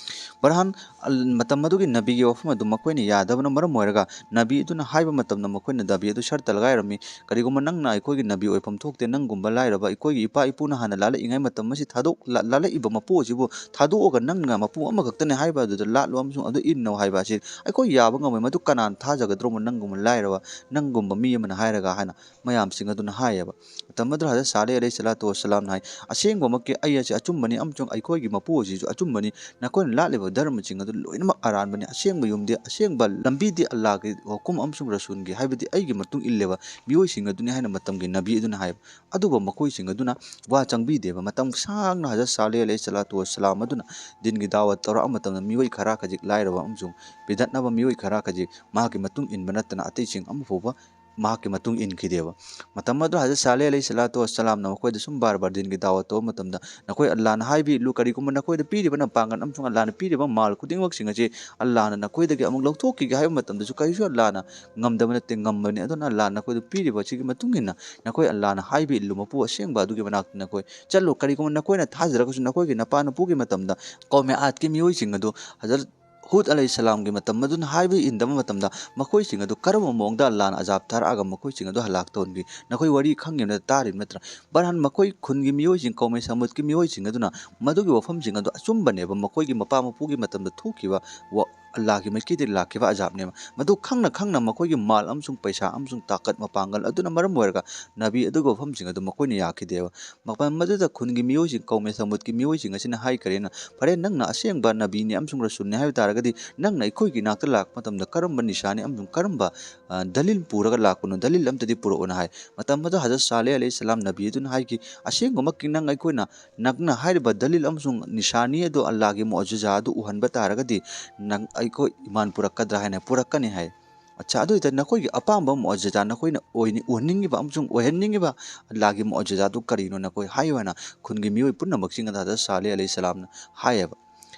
ꯕꯔꯍꯥꯟ, ꯑꯜ-, ꯃꯇꯝ ꯑꯗꯨꯒꯤ ꯅꯕꯤꯒꯤ ꯋꯥꯐꯝ ꯑꯗꯨ ꯃꯈꯣꯏꯅ ꯌꯥꯗꯕꯅ ꯃꯔꯝ ꯑꯣꯏꯔꯒ ꯅꯕꯤ ꯑꯗꯨꯅ ꯍꯥꯏꯕ ꯃꯇꯝꯗ ꯃꯈꯣꯏꯅ ꯅꯕꯤ ꯑꯗꯨ ꯁꯔꯇ ꯂꯒꯥꯏꯔꯝꯃꯤ꯫ "ꯀꯔꯤꯒꯨꯝꯕ ꯅꯪꯅ ꯑꯩꯈꯣꯏꯒꯤ ꯅꯕꯤ ꯑꯣꯏꯐꯝ ꯊꯣꯛꯇꯦ, ꯅꯪꯒꯨꯝꯕ ꯂꯥꯏꯔꯕ ꯑꯩꯈꯣꯏꯒꯤ ꯏꯄꯥ ꯏꯄꯨꯅ ꯍꯥꯟꯅ ꯂꯥꯜꯂꯛꯏꯉꯩ ꯃꯇꯝ ꯑꯁꯤ ꯊꯥꯗꯣꯛ-, ꯂꯥ-, ꯂꯥꯜꯂꯛꯏꯕ ꯃꯄꯨ ꯑꯁꯤꯕꯨ ꯊꯥꯗꯣꯛꯑꯒ ꯅꯪꯅ ꯃꯄꯨ ꯑꯃꯈꯛꯇꯅꯦ ꯍꯥꯏꯕ ꯑꯗꯨꯗ ꯂꯥꯠꯂꯣ ꯑꯃꯁꯨꯡ ꯑꯗꯨ ꯏꯟꯅꯧ ꯍꯥꯏꯕ ꯑꯁꯤ ꯑꯩꯈꯣꯏ ꯌꯥꯕ ꯉꯝꯃꯣꯏ, ꯃꯗꯨ ꯀꯅꯥꯅ ꯊꯥꯖꯒꯗ꯭ꯔꯣ, ꯅꯪꯒꯨꯝꯕ ꯂꯥꯏꯔꯕ, ꯅꯪꯒꯨꯝꯕ ꯃꯤ ꯑꯃꯅ ꯍꯥꯏꯔꯒ" ꯍꯥꯏꯅ ꯃꯌꯥꯝꯁꯤꯡ ꯑꯗꯨꯅ ꯍꯥꯏꯌꯦꯕ꯫ ꯃꯇꯝ ꯑꯗꯨꯗ ꯍꯖꯔꯠ ꯁꯥꯂꯦꯍ ꯑꯂꯩꯍꯤ ꯁꯂꯥꯇꯨ ꯋꯁꯁꯂꯥꯝꯅ ꯍꯥꯏ, "ꯑꯁꯦꯡꯕꯃꯛꯀꯤ ꯑꯩ ꯑꯁꯤ ꯑꯆꯨꯝꯕꯅꯤ ꯑꯃꯁꯨꯡ ꯑꯩꯈꯣꯏꯒꯤ ꯃꯄꯨ ꯑꯁꯤꯁꯨ ꯑꯆꯨꯝꯕꯅꯤ, ꯅꯈꯣꯏꯅ ꯂꯥꯠꯂꯤꯕ ꯙꯔꯃꯁꯤꯡ ꯑꯗꯨ ꯂꯣꯏꯅꯃꯛ ꯑꯔꯥꯟꯕꯅꯤ, ꯑꯁꯦꯡꯕ ꯌꯨꯝꯗꯤ, ꯑꯁꯦꯡꯕ ꯂꯝꯕꯤꯗꯤ ꯑꯜꯂꯥꯍꯒꯤ ꯍꯨꯀꯨꯝ ꯑꯃꯁꯨꯡ ꯔꯁꯨꯜꯒꯤ, ꯍꯥꯏꯕꯗꯤ ꯑꯩꯒꯤ ꯃꯇꯨꯡ ꯏꯜꯂꯦꯕ ꯃꯤꯑꯣꯏꯁꯤꯡ ꯑꯗꯨꯅꯤ" ꯍꯥꯏꯅ ꯃꯇꯝꯒꯤ ꯅꯕꯤ ꯑꯗꯨꯅ ꯍꯥꯏꯕ꯫ ꯑꯗꯨꯕꯨ ꯃꯈꯣꯏꯁꯤꯡ ꯑꯗꯨꯅ ꯋꯥ ꯆꯪꯕꯤꯗꯦꯕ꯫ ꯃꯇꯝ ꯁꯥꯡꯅ ꯍꯖꯔꯠ ꯁꯥꯂꯦꯍ ꯑꯂꯩꯍꯤ ꯁꯂꯥꯇꯨ ꯋꯁꯁꯂꯥꯝ ꯑꯗꯨꯅ ꯗꯤꯟꯒꯤ ꯗꯥꯋꯠ ꯇꯧꯔꯛꯑ ꯃꯇꯝꯗ ꯃꯤꯑꯣꯏ ꯈꯔ ꯈꯖꯤꯛ ꯂꯥꯏꯔꯕ ꯑꯃꯁꯨꯡ ꯄꯤꯗꯠꯅꯕ ꯃꯤꯑꯣꯏ ꯈꯔ ꯈꯖꯤꯛ ꯃꯍꯥꯛꯀꯤ ꯃꯇꯨꯡ ꯏꯟꯕ ꯅꯠꯇꯅ ꯑꯇꯩꯁꯤꯡ ꯑꯃꯐꯥꯎꯕ ꯃꯍꯥꯛꯀꯤ ꯃꯇꯨꯡ ꯏꯟꯈꯤꯗꯦꯕ꯫ ꯃꯇꯝ ꯑꯗꯨꯗ ꯍꯖꯔꯠ ꯁꯥꯂꯦ ꯑꯂꯩꯍꯤ ꯁꯂꯥꯇꯨ ꯋꯥꯁꯂꯥꯝꯅ ꯃꯈꯣꯏꯗ ꯁꯨꯝ ꯕꯥꯔ ꯕꯥꯔ ꯗꯤꯟꯒꯤ ꯗꯥꯋꯥ ꯇꯧꯕ ꯃꯇꯝꯗ, "ꯅꯈꯣꯏ ꯑꯜꯂꯥꯍꯅ ꯍꯥꯏꯕ ꯏꯜꯂꯨ, ꯀꯔꯤꯒꯨꯝꯕ ꯅꯈꯣꯏꯗ ꯄꯤꯔꯤꯕ ꯅꯄꯥꯡꯒꯜ ꯑꯃꯁꯨꯡ ꯑꯜꯂꯥꯍꯅ ꯄꯤꯔꯤꯕ ꯃꯥꯜ ꯈꯨꯗꯤꯡꯃꯛꯁꯤꯡ ꯑꯁꯤ ꯑꯜꯂꯥꯍꯅ ꯅꯈꯣꯏꯗꯒꯤ ꯑꯃꯨꯛ ꯂꯧꯊꯣꯛꯈꯤꯒꯦ ꯍꯥꯏꯕ ꯃꯇꯝꯗꯁꯨ ꯀꯔꯤꯁꯨ ꯑꯜꯂꯥꯍꯅ ꯉꯝꯗꯕ ꯅꯠꯇꯦ, ꯉꯝꯕꯅꯤ꯫ ꯑꯗꯨꯅ ꯑꯜꯂꯥꯍꯅ ꯅꯈꯣꯏꯗ ꯄꯤꯔꯤꯕ ꯑꯁꯤꯒꯤ ꯃꯇꯨꯡ ꯏꯟꯅ ꯅꯈꯣꯏ ꯑꯜꯂꯥꯍꯅ ꯍꯥꯏꯕ ꯏꯜꯂꯨ, ꯃꯄꯨ ꯑꯁꯦꯡꯕ ꯑꯗꯨꯒꯤ ꯃꯅꯥꯛꯇ ꯅꯈꯣꯏ ꯆꯠꯂꯨ꯫ ꯀꯔꯤꯒꯨꯝꯕ ꯅꯈꯣꯏꯅ ꯊꯥꯖꯔꯒꯁꯨ ꯅꯈꯣꯏꯒꯤ ꯅꯄꯥ ꯅꯄꯨꯒꯤ ꯃꯇꯝꯗ ꯀꯧꯃꯦ ꯑꯥꯠꯀꯤ ꯃꯤꯑꯣꯏꯁꯤꯡ ꯑꯗꯨ ꯍꯖꯔꯠ ꯍꯨꯗ ꯑꯂꯩꯍꯤ ꯁꯂꯥꯝꯒꯤ ꯃꯇꯝ ꯑꯗꯨꯅ ꯍꯥꯏꯕ ꯏꯟꯗꯕ ꯃꯇꯝꯗ ꯃꯈꯣꯏꯁꯤꯡ ꯑꯗꯨ ꯀꯔꯝꯕ ꯃꯑꯣꯡꯗ ꯑꯜꯂꯥꯍꯅ ꯑꯖꯥꯕ ꯊꯥꯔꯛꯑꯒ ꯃꯈꯣꯏꯁꯤꯡ ꯑꯗꯨ ꯍꯂꯥꯛ ꯇꯧꯍꯟꯈꯤ? ꯅꯈꯣꯏ ꯋꯥꯔꯤ ꯈꯪꯉꯤꯕ ꯅꯠꯇ꯭ꯔꯥ?" ꯇꯥꯔꯤꯕ ꯅꯠꯇ꯭ꯔꯥ? ꯕꯍꯔꯍꯥꯜ, ꯃꯈꯣꯏ ꯈꯨꯟꯒꯤ ꯃꯤꯑꯣꯏꯁꯤꯡ, ꯀꯧꯃꯦ ꯁꯃꯨꯗꯀꯤ ꯃꯤꯑꯣꯏꯁꯤꯡ ꯑꯗꯨꯅ ꯃꯗꯨꯒꯤ ꯋꯥꯐꯝꯁꯤꯡ ꯑꯗꯨ ꯑꯆꯨꯝꯕꯅꯦꯕ, ꯃꯈꯣꯏꯒꯤ ꯃꯄꯥ ꯃꯄꯨꯒꯤ ꯃꯇꯝꯗ ꯊꯣꯛꯈꯤꯕ ꯋꯥ-, ꯑꯜꯂꯥꯍꯒꯤ ꯃꯥꯏꯀꯩꯗꯒꯤ ꯂꯥꯛꯈꯤꯕ ꯑꯖꯥꯕꯅꯦꯕ꯫ ꯃꯗꯨ ꯈꯪꯅ ꯈꯪꯅ ꯃꯈꯣꯏꯒꯤ ꯃꯥꯜ ꯑꯃꯁꯨꯡ ꯄꯩꯁꯥ ꯑꯃꯁꯨꯡ ꯇꯥꯀꯠ ꯃꯄꯥꯡꯒꯜ ꯑꯗꯨꯅ ꯃꯔꯝ ꯑꯣꯏꯔꯒ ꯅꯕꯤ ꯑꯗꯨꯒꯤ ꯋꯥꯐꯝꯁꯤꯡ ꯑꯗꯨ ꯃꯈꯣꯏꯅ ꯌꯥꯈꯤꯗꯦꯕ꯫ ꯃꯐꯝ ꯑꯗꯨꯗ ꯈꯨꯟꯒꯤ ꯃꯤꯑꯣꯏꯁꯤꯡ, ꯀꯧꯃꯦ ꯁꯃꯨꯗꯀꯤ ꯃꯤꯑꯣꯏꯁꯤꯡ ꯑꯁꯤꯅ ꯍꯥꯏꯈꯔꯦꯅ, "ꯐꯔꯦ, ꯅꯪꯅ ꯑꯁꯦꯡꯕ ꯅꯕꯤꯅꯤ ꯑꯃꯁꯨꯡ ꯔꯁꯨꯜꯅꯤ ꯍꯥꯏꯕ ꯇꯥꯔꯒꯗꯤ, ꯅꯪꯅ ꯑꯩꯈꯣꯏꯒꯤ ꯏꯅꯥꯛꯇ ꯂꯥꯛꯄ ꯃꯇꯝꯗ ꯀꯔꯝꯕ ꯅꯤꯁꯥꯅꯤ ꯑꯃꯁꯨꯡ ꯀꯔꯝꯕ, ꯑ, ꯗꯂꯤꯜ ꯄꯨꯔꯒ ꯂꯥꯛꯄꯅꯣ? ꯗꯂꯤꯜ ꯑꯝꯇꯗꯤ ꯄꯨꯔꯛꯎꯅ" ꯍꯥꯏ꯫ ꯃꯇꯝ ꯑꯗꯨꯗ ꯍꯖꯔꯠ ꯁꯥꯂꯦ ꯑꯂꯩꯍꯤ ꯁꯂꯥꯝ ꯅꯕꯤ ꯑꯗꯨꯅ ꯍꯥꯏꯈꯤ, "ꯑꯁꯦꯡꯕꯃꯛꯀꯤ ꯅꯪ ꯑꯩꯈꯣꯏꯅ, ꯅꯪꯅ ꯍꯥꯏꯔꯤꯕ ꯗꯂꯤꯜ ꯑꯃꯁꯨꯡ ꯅꯤꯁꯥꯅꯤ ꯑꯗꯨ, ꯑꯜꯂꯥꯍꯒꯤ ꯃꯨꯑꯖꯤꯖꯥ ꯑꯗꯨ ꯎꯍꯟꯕ ꯇꯥꯔꯒꯗꯤ ꯅꯪ ꯑꯩꯈꯣꯏ ꯏꯃꯥꯟ ꯄꯨꯔꯛꯀꯗ꯭ꯔꯥ?" ꯍꯥꯏꯅ, "ꯄꯨꯔꯛꯀꯅꯤ" ꯍꯥꯏ꯫ "ꯑꯠꯆꯥ, ꯑꯗꯨ ꯑꯣꯏꯇꯥꯔꯗꯤ ꯅꯈꯣꯏꯒꯤ ꯑꯄꯥꯝꯕ ꯃꯨꯑꯖꯤꯖꯥ, ꯅꯈꯣꯏꯅ ꯑꯣꯏꯅꯤ-, ꯎꯍꯟꯅꯤꯡꯉꯤꯕ ꯑꯃꯁꯨꯡ ꯑꯣꯏꯍꯟꯅꯤꯡꯉꯤꯕ ꯑꯜꯂꯥꯍꯒꯤ ꯃꯨꯑꯖꯤꯖꯥ ꯑꯗꯨ ꯀꯔꯤꯅꯣ ꯅꯈꯣꯏ ꯍꯥꯏꯌꯨ" ꯍꯥꯏꯅ ꯈꯨꯟꯒꯤ ꯃꯤꯑꯣꯏ ꯄꯨꯝꯅꯃꯛꯁꯤꯡ ꯑꯗꯨꯗ ꯍꯖꯔꯠ ꯁꯥꯂꯦ ꯑꯂꯩꯍꯤ ꯁꯂꯥꯝꯅ ꯍꯥꯏꯌꯦꯕ꯫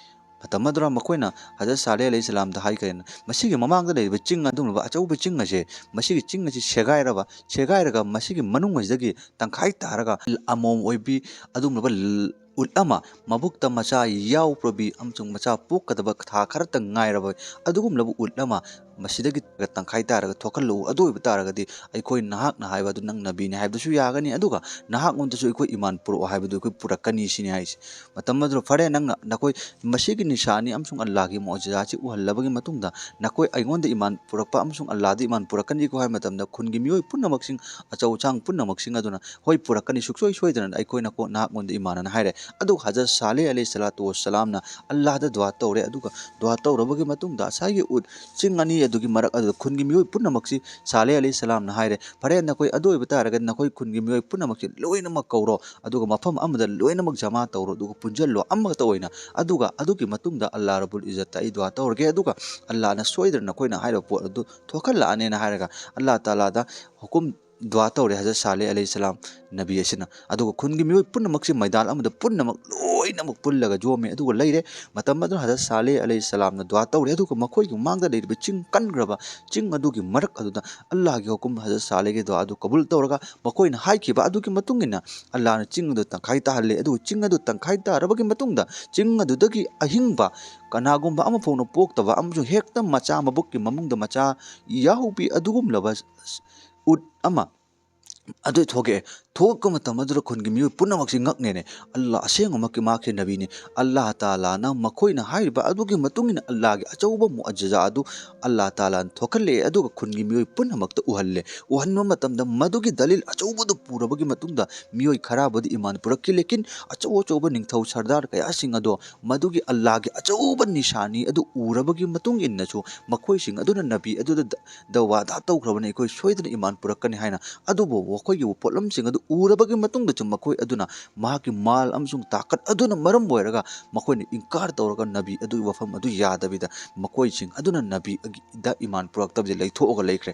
ꯃꯇꯝ ꯑꯗꯨꯗ ꯃꯈꯣꯏꯅ ꯍꯖꯔꯠ ꯁꯥꯂꯦ ꯑꯂꯩꯍꯤ ꯁꯂꯥꯝꯗ ꯍꯥꯏꯈ꯭ꯔꯦꯅ, "ꯃꯁꯤꯒꯤ ꯃꯃꯥꯡꯗ ꯂꯩꯔꯤꯕ ꯆꯤꯡ ꯑꯗꯨꯒꯨꯝꯂꯕ ꯑꯆꯧꯕ ꯆꯤꯡ ꯑꯁꯦ, ꯃꯁꯤꯒꯤ ꯆꯤꯡ ꯑꯁꯤ ꯁꯦꯒꯥꯏꯔꯕ, ꯁꯦꯒꯥꯏꯔꯒ ꯃꯁꯤꯒꯤ ꯃꯅꯨꯡ ꯑꯁꯤꯗꯒꯤ ꯇꯪꯈꯥꯏ ꯇꯥꯔꯒ ꯑꯃꯣꯝ ꯑꯣꯏꯕꯤ ꯑꯗꯨꯒꯨꯝꯂꯕ ꯎꯠ ꯑꯃ, ꯃꯕꯨꯛꯇ ꯃꯆꯥ ꯌꯥꯎꯔꯕꯤ ꯑꯃꯁꯨꯡ ꯃꯆꯥ ꯄꯣꯛꯀꯗꯕ ꯊꯥ ꯈꯔꯇ ꯉꯥꯏꯔꯕ ꯑꯗꯨꯒꯨꯝꯂꯕ ꯎꯠ ꯑꯃ ꯃꯁꯤꯗꯒꯤ ꯇꯪꯈꯥꯏ ꯇꯥꯔꯒ ꯊꯣꯛꯍꯜꯂꯛꯎ꯫ ꯑꯗꯨ ꯑꯣꯏꯕ ꯇꯥꯔꯒꯗꯤ ꯑꯩꯈꯣꯏ ꯅꯍꯥꯛꯅ ꯍꯥꯏꯕ ꯑꯗꯨ ꯅꯪ ꯅꯕꯤꯅꯤ ꯍꯥꯏꯕꯗꯨꯁꯨ ꯌꯥꯒꯅꯤ, ꯑꯗꯨꯒ ꯅꯍꯥꯛꯉꯣꯟꯗꯁꯨ ꯑꯩꯈꯣꯏ ꯏꯃꯥꯟ ꯄꯨꯔꯛꯑꯣ ꯍꯥꯏꯕꯗꯨ ꯑꯩꯈꯣꯏ ꯄꯨꯔꯛꯀꯅꯤ" ꯁꯤꯅꯤ ꯍꯥꯏꯁꯦ꯫ ꯃꯇꯝ ꯑꯗꯨꯗ, "ꯐꯔꯦ, ꯅꯪꯅ ꯅꯈꯣꯏ ꯃꯁꯤꯒꯤ ꯅꯤꯁꯥꯅꯤ ꯑꯃꯁꯨꯡ ꯑꯜꯂꯥꯍꯒꯤ ꯃꯨꯑꯖꯤꯖꯥꯁꯤ ꯎꯍꯜꯂꯕꯒꯤ ꯃꯇꯨꯡꯗ ꯅꯈꯣꯏ ꯑꯩꯉꯣꯟꯗ ꯏꯃꯥꯟ ꯄꯨꯔꯛꯄ ꯑꯃꯁꯨꯡ ꯑꯜꯂꯥꯍꯗ ꯏꯃꯥꯟ ꯄꯨꯔꯛꯀꯅꯤꯀꯣ" ꯍꯥꯏꯕ ꯃꯇꯝꯗ ꯈꯨꯟꯒꯤ ꯃꯤꯑꯣꯏ ꯄꯨꯝꯅꯃꯛꯁꯤꯡ, ꯑꯆꯧ ꯑꯁꯥꯡ ꯄꯨꯝꯅꯃꯛꯁꯤꯡ ꯑꯗꯨꯅ, "ꯍꯣꯏ, ꯄꯨꯔꯛꯀꯅꯤ, ꯁꯨꯡꯁꯣꯏ ꯁꯣꯏꯗꯅ ꯑꯩꯈꯣꯏꯅ ꯀꯣ-, ꯅꯍꯥꯛꯉꯣꯟꯗ ꯏꯃꯥꯟ" ꯑꯅ ꯍꯥꯏꯔꯦ꯫ ꯑꯗꯨꯒ ꯍꯖꯔꯠ ꯁꯥꯂꯦ ꯑꯂꯩꯍꯤ ꯁꯂꯥꯇꯨ ꯋꯥꯁꯂꯥꯝꯅ ꯑꯜꯂꯥꯍꯗ ꯗꯨꯋꯥ ꯇꯧꯔꯦ꯫ ꯑꯗꯨꯒ ꯗꯨꯋꯥ ꯇꯧꯔꯕꯒꯤ ꯃꯇꯨꯡꯗ ꯉꯁꯥꯏꯒꯤ ꯎꯠ ꯆꯤꯡ ꯑꯅꯤ ꯑꯗꯨꯒꯤ ꯃꯔꯛ ꯑꯗꯨꯗ ꯈꯨꯟꯒꯤ ꯃꯤꯑꯣꯏ ꯄꯨꯝꯅꯃꯛꯁꯤ ꯁꯥꯂꯦ ꯑꯂꯩꯍꯤ ꯁꯂꯥꯝꯅ ꯍꯥꯏꯔꯦ, "ꯐꯔꯦ, ꯅꯈꯣꯏ ꯑꯗꯨ ꯑꯣꯏꯕ ꯇꯥꯔꯒꯗꯤ ꯅꯈꯣꯏ ꯈꯨꯟꯒꯤ ꯃꯤꯑꯣꯏ ꯄꯨꯝꯅꯃꯛꯁꯤ ꯂꯣꯏꯅꯃꯛ ꯀꯧꯔꯣ, ꯑꯗꯨꯒ ꯃꯐꯝ ꯑꯃꯗ ꯂꯣꯏꯅꯃꯛ ꯖꯃꯥ ꯇꯧꯔꯣ, ꯑꯗꯨꯒ ꯄꯨꯟꯁꯤꯜꯂꯣ ꯑꯃꯈꯛꯇ ꯑꯣꯏꯅ꯫ ꯑꯗꯨꯒ ꯑꯗꯨꯒꯤ ꯃꯇꯨꯡꯗ ꯑꯜꯂꯥ ꯔꯕꯨꯜ ꯏꯖꯠꯇ ꯑꯩ ꯗꯨꯋꯥ ꯇꯧꯔꯒꯦ, ꯑꯗꯨꯒ ꯑꯜꯂꯥꯅ ꯁꯣꯏꯗꯅ ꯅꯈꯣꯏꯅ ꯍꯥꯏꯔꯤꯕ ꯄꯣꯠ ꯑꯗꯨ ꯊꯣꯛꯍꯜꯂꯛꯑꯅꯦꯅ" ꯍꯥꯏꯔꯒ ꯑꯜꯂꯥ ꯇꯥꯂꯥꯗ ꯍꯨꯀꯨꯝ ꯗꯨꯋꯥ ꯇꯧꯔꯦ ꯍꯖꯔꯠ ꯁꯥꯂꯦ ꯑꯂꯩꯍꯤ ꯁꯂꯥꯝ ꯅꯕꯤ ꯑꯁꯤꯅ꯫ ꯑꯗꯨꯒ ꯈꯨꯟꯒꯤ ꯃꯤꯑꯣꯏ ꯄꯨꯝꯅꯃꯛꯁꯤ ꯃꯩꯗꯥꯟ ꯑꯃꯗ ꯄꯨꯝꯅꯃꯛ ꯂꯣꯏꯅꯃꯛ ꯄꯨꯜꯂꯒ ꯌꯣꯝꯃꯤ꯫ ꯑꯗꯨꯒ ꯂꯩꯔꯦ꯫ ꯃꯇꯝ ꯑꯗꯨꯗ ꯍꯖꯔꯠ ꯁꯥꯂꯦ ꯑꯂꯩꯍꯤ ꯁꯂꯥꯝꯅ ꯗꯨꯋꯥ ꯇꯧꯔꯦ꯫ ꯑꯗꯨꯒ ꯃꯈꯣꯏꯒꯤ ꯃꯃꯥꯡꯗ ꯂꯩꯔꯤꯕ ꯆꯤꯡ ꯀꯟꯈ꯭ꯔꯕ ꯆꯤꯡ ꯑꯗꯨꯒꯤ ꯃꯔꯛ ꯑꯗꯨꯗ ꯑꯜꯂꯥꯍꯒꯤ ꯍꯨꯀꯨꯝ, ꯍꯖꯔꯠ ꯁꯥꯂꯦꯒꯤ ꯗꯨꯋꯥ ꯑꯗꯨ ꯀꯕꯨꯜ ꯇꯧꯔꯒ ꯃꯈꯣꯏꯅ ꯍꯥꯏꯈꯤꯕ ꯑꯗꯨꯒꯤ ꯃꯇꯨꯡ ꯏꯟꯅ ꯑꯜꯂꯥꯍꯅ ꯆꯤꯡ ꯑꯗꯨ ꯇꯪꯈꯥꯏ ꯇꯥꯍꯜꯂꯦ꯫ ꯑꯗꯨꯒ ꯆꯤꯡ ꯑꯗꯨ ꯇꯪꯈꯥꯏ ꯇꯥꯔꯕꯒꯤ ꯃꯇꯨꯡꯗ ꯆꯤꯡ ꯑꯗꯨꯗꯒꯤ ꯑꯍꯤꯡꯕ ꯀꯅꯥꯒꯨꯝꯕ ꯑꯃ ꯐꯥꯎꯅ ꯄꯣꯛꯇꯕ ꯑꯃꯁꯨꯡ ꯍꯦꯛꯇ ꯃꯆꯥ, ꯃꯕꯨꯛꯀꯤ ꯃꯅꯨꯡꯗ ꯃꯆꯥ ꯌꯥꯎꯕꯤ ꯑꯗꯨꯒꯨꯝꯂꯕ ꯎꯠ ꯑꯃ ꯑꯗꯨ ꯊꯣꯛꯂꯛꯑꯦ꯫ ꯊꯣꯛꯂꯛꯄ ꯃꯇꯝ ꯑꯗꯨꯗ ꯈꯨꯟꯒꯤ ꯃꯤꯑꯣꯏ ꯄꯨꯝꯅꯃꯛꯁꯤ ꯉꯛꯅꯦꯅꯦ꯫ ꯑꯜꯂꯥ ꯑꯁꯦꯡꯕꯃꯛꯀꯤ ꯃꯍꯥꯛꯀꯤ ꯅꯕꯤꯅꯤ꯫ ꯑꯜꯂꯥꯍ ꯇꯥꯂꯥꯅ ꯃꯈꯣꯏꯅ ꯍꯥꯏꯔꯤꯕ ꯑꯗꯨꯒꯤ ꯃꯇꯨꯡ ꯏꯟꯅ ꯑꯜꯂꯥꯍꯒꯤ ꯑꯆꯧꯕ ꯃꯨꯑꯖꯤꯖꯥ ꯑꯗꯨ ꯑꯜꯂꯥꯍ ꯇꯥꯂꯥꯅ ꯊꯣꯛꯍꯜꯂꯛꯑꯦ, ꯑꯗꯨꯒ ꯈꯨꯟꯒꯤ ꯃꯤꯑꯣꯏ ꯄꯨꯝꯅꯃꯛꯇ ꯎꯍꯜꯂꯦ꯫ ꯎꯍꯟꯕ ꯃꯇꯝꯗ ꯃꯗꯨꯒꯤ ꯗꯂꯤꯜ ꯑꯆꯧꯕꯗꯨ ꯄꯨꯔꯕꯒꯤ ꯃꯇꯨꯡꯗ ꯃꯤꯑꯣꯏ ꯈꯔꯕꯨꯗꯤ ꯏꯃꯥꯟ ꯄꯨꯔꯛꯈꯤ, ꯂꯦꯀꯤꯟ ꯑꯆꯧ ꯑꯆꯧꯕ ꯅꯤꯡꯊꯧ ꯁꯔꯗꯥꯔ ꯀꯌꯥꯁꯤꯡ ꯑꯗꯣ ꯃꯗꯨꯒꯤ ꯑꯜꯂꯥꯍꯒꯤ ꯑꯆꯧꯕ ꯅꯤꯁꯥꯅꯤ ꯑꯗꯨ ꯎꯔꯕꯒꯤ ꯃꯇꯨꯡ ꯏꯟꯅꯁꯨ ꯃꯈꯣꯏꯁꯤꯡ ꯑꯗꯨꯅ ꯅꯕꯤ ꯑꯗꯨꯗ ꯗ-, ꯗ ꯋꯥꯗꯥ ꯇꯧꯈ꯭ꯔꯕꯅꯤ, ꯑꯩꯈꯣꯏ ꯁꯣꯏꯗꯅ ꯏꯃꯥꯟ ꯄꯨꯔꯛꯀꯅꯤ ꯍꯥꯏꯅ꯫ ꯑꯗꯨꯕꯨ ꯃꯈꯣꯏꯒꯤ ꯄꯣꯠꯂꯝꯁꯤꯡ ꯑꯗꯨ ꯎꯔꯕꯒꯤ ꯃꯇꯨꯡꯗꯁꯨ ꯃꯈꯣꯏ ꯑꯗꯨꯅ ꯃꯍꯥꯛꯀꯤ ꯃꯥꯜ ꯑꯃꯁꯨꯡ ꯇꯥꯀꯠ ꯑꯗꯨꯅ ꯃꯔꯝ ꯑꯣꯏꯔꯒ ꯃꯈꯣꯏꯅ ꯏꯟꯀꯥꯔ ꯇꯧꯔꯒ ꯅꯕꯤ ꯑꯗꯨꯒꯤ ꯋꯥꯐꯝ ꯑꯗꯨ ꯌꯥꯗꯕꯤꯗ ꯃꯈꯣꯏꯁꯤꯡ ꯑꯗꯨꯅ ꯅꯕꯤꯗ ꯏꯃꯥꯟ ꯄꯨꯔꯛꯇꯕꯗꯤ ꯂꯩꯊꯣꯛꯑꯒ ꯂꯩꯈ꯭ꯔꯦ꯫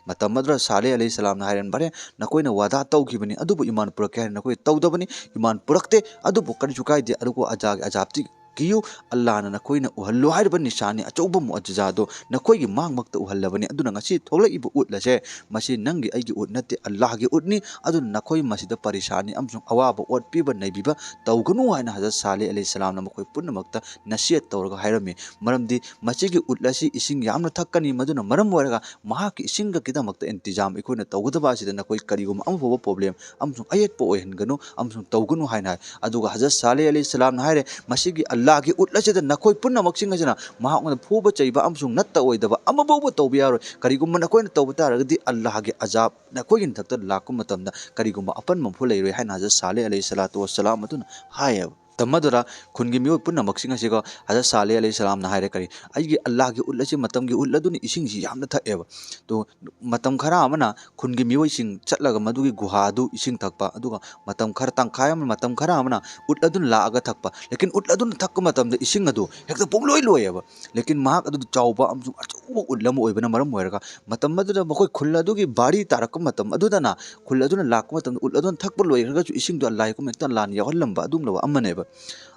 ꯃꯇꯝ ꯑꯗꯨꯗ ꯁꯥꯂꯦ ꯑꯂꯩꯍꯤ ꯁꯂꯥꯝꯅ ꯍꯥꯏꯔꯦ, "ꯐꯔꯦ, ꯅꯈꯣꯏꯅ ꯋꯥꯗꯥ ꯇꯧꯈꯤꯕꯅꯤ, ꯑꯗꯨꯕꯨ ꯏꯃꯥꯟ ꯄꯨꯔꯛꯀꯦ ꯍꯥꯏꯅ ꯅꯈꯣꯏ ꯇꯧꯗꯕꯅꯤ, ꯏꯃꯥꯟ ꯄꯨꯔꯛꯇꯦ, ꯑꯗꯨꯕꯨ ꯀꯔꯤꯁꯨ ꯀꯥꯏꯗꯦ, ꯑꯗꯨꯕꯨ ꯑꯖꯥꯒꯤ ꯑꯖꯥꯕꯇꯤ ꯀꯤꯌꯨ, ꯑꯜꯂꯥꯍꯅ ꯅꯈꯣꯏꯅ ꯎꯍꯜꯂꯨ ꯍꯥꯏꯔꯤꯕ ꯅꯤꯁꯥꯅꯤ, ꯑꯆꯧꯕ ꯃꯨꯑꯖꯤꯖꯥꯗꯣ ꯅꯈꯣꯏꯒꯤ ꯃꯥꯡꯃꯛꯇ ꯎꯍꯜꯂꯕꯅꯤ꯫ ꯑꯗꯨꯅ ꯉꯁꯤ ꯊꯣꯛꯂꯛꯏꯕ ꯎꯠ ꯑꯁꯦ, ꯃꯁꯤ ꯅꯪꯒꯤ ꯑꯩꯒꯤ ꯎꯠ ꯅꯠꯇꯦ, ꯑꯜꯂꯥꯍꯒꯤ ꯎꯠꯅꯤ꯫ ꯑꯗꯨꯅ ꯅꯈꯣꯏ ꯃꯁꯤꯗ ꯄꯔꯤꯁꯥꯅꯤ ꯑꯃꯁꯨꯡ ꯑꯋꯥꯕ, ꯑꯣꯠꯄꯤꯕ ꯅꯩꯕꯤꯕ ꯇꯧꯒꯅꯨ" ꯍꯥꯏꯅ ꯍꯖꯔꯠ ꯁꯥꯂꯦ ꯑꯂꯩꯍꯤ ꯁꯂꯥꯝꯅ ꯃꯈꯣꯏ ꯄꯨꯝꯅꯃꯛꯇ ꯅꯁꯤꯍꯠ ꯇꯧꯔꯒ ꯍꯥꯏꯔꯝꯃꯤ꯫ ꯃꯔꯝꯗꯤ ꯃꯁꯤꯒꯤ ꯎꯠ ꯑꯁꯤ ꯏꯁꯤꯡ ꯌꯥꯝꯅ ꯊꯛꯀꯅꯤ, ꯃꯗꯨꯅ ꯃꯔꯝ ꯑꯣꯏꯔꯒ ꯃꯍꯥꯛꯀꯤ ꯏꯁꯤꯡꯒꯤꯗꯃꯛꯇ ꯏꯟꯇꯤꯖꯥꯝ ꯑꯩꯈꯣꯏꯅ ꯇꯧꯒꯗꯕ ꯑꯁꯤꯗ ꯅꯈꯣꯏ ꯀꯔꯤꯒꯨꯝꯕ ꯑꯃ ꯐꯥꯎꯕ ꯄ꯭ꯔꯣꯕ꯭ꯂꯦꯝ ꯑꯃꯁꯨꯡ ꯑꯌꯦꯠꯄ ꯑꯣꯏꯍꯟꯒꯅꯨ ꯑꯃꯁꯨꯡ ꯇꯧꯒꯅꯨ ꯍꯥꯏꯅ ꯍꯥꯏ꯫ ꯑꯗꯨꯒ ꯍꯖꯔꯠ ꯁꯥꯂꯦ ꯑꯂꯩꯍꯤ ꯁꯂꯥꯝꯅ ꯍꯥꯏꯔꯦ, "ꯃꯁꯤꯒꯤ ꯑꯜꯂꯥꯍꯒꯤ ꯎꯠ ꯑꯁꯤꯗ ꯅꯈꯣꯏ ꯄꯨꯝꯅꯃꯛꯁꯤꯡ ꯑꯁꯤꯅ ꯃꯍꯥꯛꯉꯣꯟꯗ ꯐꯨꯕ ꯆꯩꯕ ꯑꯃꯁꯨꯡ ꯅꯠꯇ ꯑꯣꯏꯗꯕ ꯑꯃꯐꯥꯎꯕ ꯇꯧꯕ ꯌꯥꯔꯣꯏ꯫ ꯀꯔꯤꯒꯨꯝꯕ ꯅꯈꯣꯏꯅ ꯇꯧꯕ ꯇꯥꯔꯒꯗꯤ ꯑꯜꯂꯥꯍꯒꯤ ꯑꯖꯥꯕ ꯅꯈꯣꯏꯒꯤ ꯃꯊꯛꯇ ꯂꯥꯛꯄ ꯃꯇꯝꯗ ꯀꯔꯤꯒꯨꯝꯕ ꯑꯄꯟꯕ ꯑꯃꯐꯥꯎ ꯂꯩꯔꯣꯏ" ꯍꯥꯏꯅ ꯍꯖꯔꯠ ꯁꯥꯂꯦ ꯑꯂꯩꯍꯤ ꯁꯂꯥꯇꯨ ꯋꯁꯁꯂꯥꯝ ꯑꯗꯨꯅ ꯍꯥꯏꯌꯦꯕ꯫ ꯃꯇꯝ ꯑꯗꯨꯗ ꯈꯨꯟꯒꯤ ꯃꯤꯑꯣꯏ ꯄꯨꯝꯅꯃꯛꯁꯤꯡ ꯑꯁꯤꯒ ꯍꯖꯔꯠ ꯁꯥꯂꯦ ꯑꯂꯩꯍꯤ ꯁꯂꯥꯝꯅ ꯍꯥꯏꯔꯦ, ꯀꯔꯤ, "ꯑꯩꯒꯤ ꯑꯜꯂꯥꯍꯒꯤ ꯎꯠ ꯑꯁꯤ ꯃꯇꯝꯒꯤ ꯎꯠ ꯑꯗꯨꯅ ꯏꯁꯤꯡꯁꯤ ꯌꯥꯝꯅ ꯊꯛꯑꯦꯕ꯫ ꯑꯗꯨ ꯃꯇꯝ ꯈꯔ ꯑꯃꯅ ꯈꯨꯟꯒꯤ ꯃꯤꯑꯣꯏꯁꯤꯡ ꯆꯠꯂꯒ ꯃꯗꯨꯒꯤ ꯒꯨꯍꯥꯗꯨ ꯏꯁꯤꯡ ꯊꯛꯄ, ꯑꯗꯨꯒ ꯃꯇꯝ ꯈꯔ, ꯇꯪꯈꯥꯏ ꯑꯃ, ꯃꯇꯝ ꯈꯔ ꯑꯃꯅ ꯎꯠ ꯑꯗꯨꯅ ꯂꯥꯛꯑꯒ ꯊꯛꯄ꯫ ꯂꯦꯀꯤꯟ ꯎꯠ ꯑꯗꯨꯅ ꯊꯛꯄ ꯃꯇꯝꯗ ꯏꯁꯤꯡ ꯑꯗꯨ ꯍꯦꯛꯇ ꯄꯨꯡꯂꯣꯏ ꯂꯣꯏꯌꯦꯕ꯫ ꯂꯦꯀꯤꯟ ꯃꯍꯥꯛ ꯑꯗꯨꯗꯤ ꯆꯥꯎꯕ ꯑꯃꯁꯨꯡ ꯑꯆꯧꯕ ꯎꯠ ꯑꯃ ꯑꯣꯏꯕꯅ ꯃꯔꯝ ꯑꯣꯏꯔꯒ ꯃꯇꯝ ꯑꯗꯨꯗ ꯃꯈꯣꯏ ꯈꯨꯜ ꯑꯗꯨꯒꯤ ꯚꯥꯔꯤ ꯇꯥꯔꯛꯄ ꯃꯇꯝ ꯑꯗꯨꯗꯅ ꯈꯨꯜ ꯑꯗꯨꯅ ꯂꯥꯛꯄ ꯃꯇꯝꯗ ꯎꯠ ꯑꯗꯨꯅ ꯊꯛꯄ ꯂꯣꯏꯈ꯭ꯔꯒꯁꯨ ꯏꯁꯤꯡꯗꯣ ꯑꯜꯂꯥꯍꯒꯤ ꯍꯨꯀꯨꯝ ꯍꯦꯛꯇ ꯑꯜꯂꯥꯍꯅ ꯌꯥꯎꯍꯜꯂꯝꯕ ꯑꯗꯨꯒꯨꯝꯂꯕ ꯑꯃꯅꯦꯕ꯫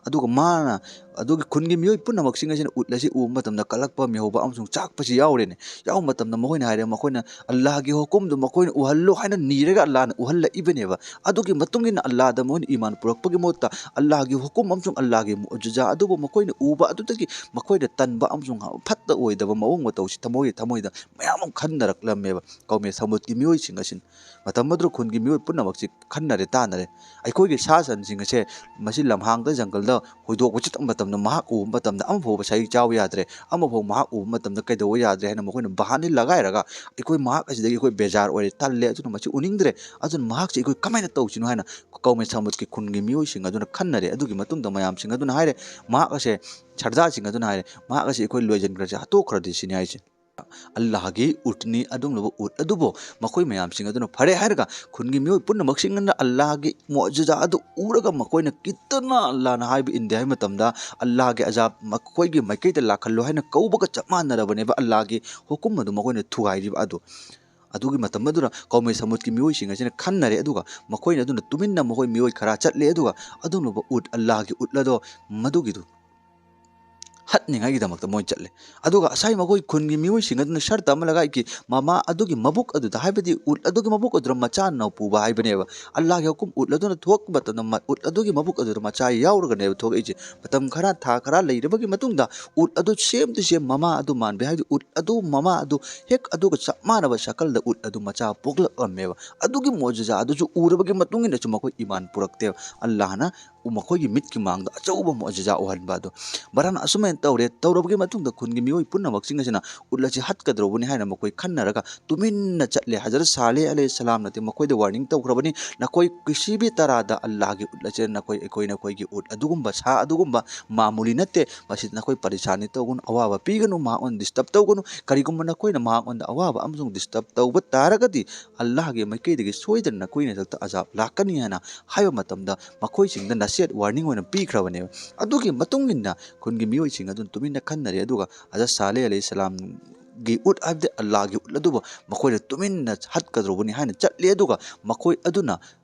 ꯑꯗꯨꯒ ꯃꯥꯅ ꯑꯗꯨꯒꯤ ꯈꯨꯟꯒꯤ ꯃꯤꯑꯣꯏ ꯄꯨꯝꯅꯃꯛꯁꯤꯡ ꯑꯁꯤꯅ ꯎꯠ ꯑꯁꯤ ꯎꯕ ꯃꯇꯝꯗ ꯀꯂꯛꯄ, ꯃꯤꯍꯧꯕ ꯑꯃꯁꯨꯡ ꯆꯥꯛꯄꯁꯤ ꯌꯥꯎꯔꯦꯅꯦ꯫ ꯌꯥꯎꯕ ꯃꯇꯝꯗ ꯃꯈꯣꯏꯅ ꯍꯥꯏꯔꯦ, ꯃꯈꯣꯏꯅ ꯑꯜꯂꯥꯍꯒꯤ ꯍꯨꯀꯨꯝꯗꯨ ꯃꯈꯣꯏꯅ ꯎꯍꯜꯂꯨ ꯍꯥꯏꯅ ꯅꯤꯔꯒ ꯑꯜꯂꯥꯍꯅ ꯎꯍꯜꯂꯛꯏꯕꯅꯦꯕ꯫ ꯑꯗꯨꯒꯤ ꯃꯇꯨꯡ ꯏꯟꯅ ꯑꯜꯂꯥꯍꯗ ꯃꯈꯣꯏꯅ ꯏꯃꯥꯟ ꯄꯨꯔꯛꯄꯒꯤ ꯃꯍꯨꯠꯇ ꯑꯜꯂꯥꯍꯒꯤ ꯍꯨꯀꯨꯝ ꯑꯃꯁꯨꯡ ꯑꯜꯂꯥꯍꯒꯤ ꯃꯨꯑꯖꯤꯖꯥ ꯑꯗꯨꯕꯨ ꯃꯈꯣꯏꯅ ꯎꯕ ꯑꯗꯨꯗꯒꯤ ꯃꯈꯣꯏꯗ ꯇꯟꯕ ꯑꯃꯁꯨꯡ ꯐꯠꯇ ꯑꯣꯏꯗꯕ ꯃꯑꯣꯡ ꯃꯇꯧꯁꯤ ꯊꯃꯣꯏ ꯊꯃꯣꯏꯗ ꯃꯌꯥꯝ ꯑꯃ ꯈꯟꯅꯔꯛꯂꯝꯃꯦꯕ ꯀꯧꯃꯦ ꯁꯃꯨꯗꯀꯤ ꯃꯤꯑꯣꯏꯁꯤꯡ ꯑꯁꯤꯅ꯫ ꯃꯇꯝ ꯑꯗꯨꯗ ꯈꯨꯟꯒꯤ ꯃꯤꯑꯣꯏ ꯄꯨꯝꯅꯃꯛꯁꯤ ꯈꯟꯅꯔꯦ, ꯇꯥꯟꯅꯔꯦ꯫ ꯑꯩꯈꯣꯏꯒꯤ ꯁꯥ ꯁꯟꯁꯤꯡ ꯑꯁꯦ ꯃꯁꯤ ꯂꯝꯍꯥꯡꯗ, ꯖꯪꯒꯜꯗ ꯍꯣꯏꯗꯣꯛꯄ ꯆꯠꯄ ꯃꯇꯝꯗ ꯃꯍꯥꯛ ꯎꯕ ꯃꯇꯝꯗ ꯑꯃꯐꯥꯎꯕ ꯁꯖꯤꯛ ꯆꯥꯕ ꯌꯥꯗ꯭ꯔꯦ, ꯑꯃꯐꯥꯎ ꯃꯍꯥꯛ ꯎꯕ ꯃꯇꯝꯗ ꯀꯩꯗꯧꯕ ꯌꯥꯗ꯭ꯔꯦ ꯍꯥꯏꯅ ꯃꯈꯣꯏꯅ ꯕꯍꯥꯅꯤ ꯂꯒꯥꯏꯔꯒ ꯑꯩꯈꯣꯏ ꯃꯍꯥꯛ ꯑꯁꯤꯗꯒꯤ ꯑꯩꯈꯣꯏ ꯕꯦꯖꯥꯔ ꯑꯣꯏꯔꯦ, ꯇꯜꯂꯦ, ꯑꯗꯨꯅ ꯃꯁꯤ ꯎꯅꯤꯡꯗ꯭ꯔꯦ, ꯑꯗꯨꯅ ꯃꯍꯥꯛꯁꯦ ꯑꯩꯈꯣꯏ ꯀꯃꯥꯏꯅ ꯇꯧꯁꯤꯅꯣ ꯍꯥꯏꯅ ꯀꯧꯃꯦ ꯁꯃꯨꯗꯀꯤ ꯈꯨꯟꯒꯤ ꯃꯤꯑꯣꯏꯁꯤꯡ ꯑꯗꯨꯅ ꯈꯟꯅꯔꯦ꯫ ꯑꯗꯨꯒꯤ ꯃꯇꯨꯡꯗ ꯃꯌꯥꯝꯁꯤꯡ ꯑꯗꯨꯅ ꯍꯥꯏꯔꯦ, ꯃꯍꯥꯛ ꯑꯁꯦ, ꯁꯔꯗꯥꯔꯁꯤꯡ ꯑꯗꯨꯅ ꯍꯥꯏꯔꯦ, "ꯃꯍꯥꯛ ꯑꯁꯦ ꯑꯩꯈꯣꯏ ꯂꯣꯏꯁꯤꯟꯈ꯭ꯔꯁꯦ, ꯍꯥꯠꯇꯣꯛꯈ꯭ꯔꯗꯤ" ꯁꯤꯅꯤ ꯍꯥꯏꯁꯦ꯫ ꯑꯜꯂꯥꯍꯒꯤ ꯎꯠꯅꯤ, ꯑꯗꯨꯒꯨꯝꯂꯕ ꯎꯠ ꯑꯗꯨꯕꯨ ꯃꯈꯣꯏ ꯃꯌꯥꯝꯁꯤꯡ ꯑꯗꯨꯅ ꯐꯔꯦ ꯍꯥꯏꯔꯒ ꯈꯨꯟꯒꯤ ꯃꯤꯑꯣꯏ ꯄꯨꯝꯅꯃꯛꯁꯤꯡ ꯑꯗꯨꯅ ꯑꯜꯂꯥꯍꯒꯤ ꯃꯨꯑꯖꯤꯖꯥ ꯑꯗꯨ ꯎꯔꯒ ꯃꯈꯣꯏꯅ ꯀꯤꯠꯇꯅ ꯑꯜꯂꯥꯍꯅ ꯍꯥꯏꯕ ꯏꯟꯗꯦ ꯍꯥꯏꯕ ꯃꯇꯝꯗ ꯑꯜꯂꯥꯍꯒꯤ ꯑꯖꯥꯕ ꯃꯈꯣꯏꯒꯤ ꯃꯥꯏꯀꯩꯗ ꯂꯥꯛꯍꯜꯂꯣ ꯍꯥꯏꯅ ꯀꯧꯕꯒ ꯆꯞ ꯃꯥꯟꯅꯔꯕꯅꯦꯕ ꯑꯜꯂꯥꯍꯒꯤ ꯍꯨꯀꯨꯝ ꯑꯗꯨ ꯃꯈꯣꯏꯅ ꯊꯨꯒꯥꯏꯔꯤꯕ ꯑꯗꯨ꯫ ꯑꯗꯨꯒꯤ ꯃꯇꯝ ꯑꯗꯨꯗ ꯀꯧꯃꯦ ꯁꯃꯨꯗꯀꯤ ꯃꯤꯑꯣꯏꯁꯤꯡ ꯑꯁꯤꯅ ꯈꯟꯅꯔꯦ, ꯑꯗꯨꯒ ꯃꯈꯣꯏꯅ ꯑꯗꯨꯅ ꯇꯨꯃꯤꯟꯅ ꯃꯈꯣꯏ ꯃꯤꯑꯣꯏ ꯈꯔ ꯆꯠꯂꯦ, ꯑꯗꯨꯒ ꯑꯗꯨꯒꯨꯝꯂꯕ ꯎꯠ, ꯑꯜꯂꯥꯍꯒꯤ ꯎꯠ ꯑꯗꯣ ꯃꯗꯨꯒꯤꯗꯨ ꯍꯠꯅꯤꯡꯉꯥꯏꯒꯤꯗꯃꯛꯇ ꯃꯣꯏ ꯆꯠꯂꯦ꯫ ꯑꯗꯨꯒ ꯉꯁꯥꯏ ꯃꯈꯣꯏ ꯈꯨꯟꯒꯤ ꯃꯤꯑꯣꯏꯁꯤꯡ ꯑꯗꯨꯅ ꯁꯔꯇ ꯑꯃ ꯂꯒꯥꯏꯒꯤ ꯃꯃꯥ ꯑꯗꯨꯒꯤ ꯃꯕꯨꯛ ꯑꯗꯨꯗ, ꯍꯥꯏꯕꯗꯤ ꯎꯠ ꯑꯗꯨꯒꯤ ꯃꯕꯨꯛ ꯑꯗꯨꯗ ꯃꯆꯥ ꯅꯥꯎ ꯄꯨꯕ ꯍꯥꯏꯕꯅꯦꯕ꯫ ꯑꯜꯂꯥꯍꯒꯤ ꯍꯨꯀꯨꯝ ꯎꯠ ꯑꯗꯨꯅ ꯊꯣꯛꯄ ꯃꯇꯝꯗ ꯃ-, ꯎꯠ ꯑꯗꯨꯒꯤ ꯃꯕꯨꯛ ꯑꯗꯨꯗ ꯃꯆꯥ ꯌꯥꯎꯔꯒꯅꯦꯕ ꯊꯣꯛꯂꯛꯏꯁꯦ꯫ ꯃꯇꯝ ꯈꯔ, ꯊꯥ ꯈꯔ ꯂꯩꯔꯕꯒꯤ ꯃꯇꯨꯡꯗ ꯎꯠ ꯑꯗꯨ same to same ꯃꯃꯥ ꯑꯗꯨ ꯃꯥꯟꯕ, ꯍꯥꯏꯕꯗꯤ ꯎꯠ ꯑꯗꯨ ꯃꯃꯥ ꯑꯗꯨ ꯍꯦꯛ ꯑꯗꯨꯒ ꯆꯞ ꯃꯥꯟꯅꯕ ꯁꯀꯜꯗ ꯎꯠ ꯑꯗꯨ ꯃꯆꯥ ꯄꯣꯛꯂꯛꯂꯝꯃꯦꯕ꯫ ꯑꯗꯨꯒꯤ ꯃꯣꯖꯤꯖꯥ ꯑꯗꯨꯁꯨ ꯎꯔꯕꯒꯤ ꯃꯇꯨꯡ ꯏꯟꯅꯁꯨ ꯃꯈꯣꯏ ꯏꯃꯥꯟ ꯄꯨꯔꯛꯇꯦꯕ꯫ ꯑꯜꯂꯥꯍꯅ ꯃꯈꯣꯏꯒꯤ ꯃꯤꯠꯀꯤ ꯃꯥꯡꯗ ꯑꯆꯧꯕ ꯃꯣꯖꯤꯖꯥ ꯎꯍꯟꯕ ꯑꯗꯨ꯫ ꯃꯔꯝ ꯑꯁꯨꯃꯥꯏꯅ ꯇꯧꯔꯦ꯫ ꯇꯧꯔꯕꯒꯤ ꯃꯇꯨꯡꯗ ꯈꯨꯟꯒꯤ ꯃꯤꯑꯣꯏ ꯄꯨꯝꯅꯃꯛꯁꯤꯡ ꯑꯁꯤꯅ ꯎꯠ ꯑꯁꯤ ꯍꯠꯀꯗꯧꯔꯕꯅꯤ ꯍꯥꯏꯅ ꯃꯈꯣꯏ ꯈꯟꯅꯔꯒ ꯇꯨꯃꯤꯟꯅ ꯆꯠꯂꯦ꯫ ꯍꯖꯔꯠ ꯁꯥꯂꯦ ꯑꯂꯩꯍꯤ ꯁꯂꯥꯝꯅꯗꯤ ꯃꯈꯣꯏꯗ ꯋꯥꯔꯅꯤꯡ ꯇꯧꯈ꯭ꯔꯕꯅꯤ, "ꯅꯈꯣꯏ ꯀꯤꯁꯤ ꯚꯤ ꯇꯔꯥꯗ ꯑꯜꯂꯥꯍꯒꯤ ꯎꯠ ꯑꯁꯤ ꯅꯈꯣꯏ, ꯑꯩꯈꯣꯏ ꯅꯈꯣꯏꯒꯤ ꯎꯠ ꯑꯗꯨꯒꯨꯝꯕ, ꯁꯥ ꯑꯗꯨꯒꯨꯝꯕ ꯃꯥꯃꯨꯂꯤ ꯅꯠꯇꯦ꯫ ꯃꯁꯤꯗ ꯅꯈꯣꯏ ꯄꯔꯤꯁꯥꯅꯤ ꯇꯧꯒꯅꯨ, ꯑꯋꯥꯕ ꯄꯤꯒꯅꯨ, ꯃꯍꯥꯛꯉꯣꯟꯗ ꯗꯤꯁꯇꯔꯕ ꯇꯧꯒꯅꯨ꯫ ꯀꯔꯤꯒꯨꯝꯕ ꯅꯈꯣꯏꯅ ꯃꯍꯥꯛꯉꯣꯟꯗ ꯑꯋꯥꯕ ꯑꯃꯁꯨꯡ ꯗꯤꯁꯇꯔꯕ ꯇꯧꯕ ꯇꯥꯔꯒꯗꯤ ꯑꯜꯂꯥꯍꯒꯤ ꯃꯥꯏꯀꯩꯗꯒꯤ ꯁꯣꯏꯗꯅ ꯅꯈꯣꯏꯒꯤ ꯅꯊꯛꯇ ꯑꯖꯥꯕ ꯂꯥꯛꯀꯅꯤ" ꯍꯥꯏꯅ ꯍꯥꯏꯕ ꯃꯇꯝꯗ ꯃꯈꯣꯏꯁꯤꯡꯗ ꯅꯁꯤꯍꯠ, ꯋꯥꯔꯅꯤꯡ ꯑꯣꯏꯅ ꯄꯤꯈ꯭ꯔꯕꯅꯦꯕ꯫ ꯑꯗꯨꯒꯤ ꯃꯇꯨꯡ ꯏꯟꯅ ꯈꯨꯟꯒꯤ ꯃꯤꯑꯣꯏꯁꯤꯡ ꯑꯗꯨꯅ ꯇꯨꯃꯤꯟꯅ ꯈꯟꯅꯔꯦ, ꯑꯗꯨꯒ ꯍꯖꯔꯠ ꯁꯥꯂꯦ ꯑꯂꯩꯍꯤ ꯁꯂꯥꯝꯒꯤ ꯎꯠ, ꯍꯥꯏꯕꯗꯤ ꯑꯜꯂꯥꯍꯒꯤ ꯎꯠ ꯑꯗꯨꯕꯨ ꯃꯈꯣꯏꯅ ꯇꯨꯃꯤꯟꯅ ꯍꯠꯀꯗꯧꯔꯕꯅꯤ ꯍꯥꯏꯅ ꯆꯠꯂꯤ꯫ ꯑꯗꯨꯒ ꯃꯈꯣꯏ ꯑꯗꯨꯅ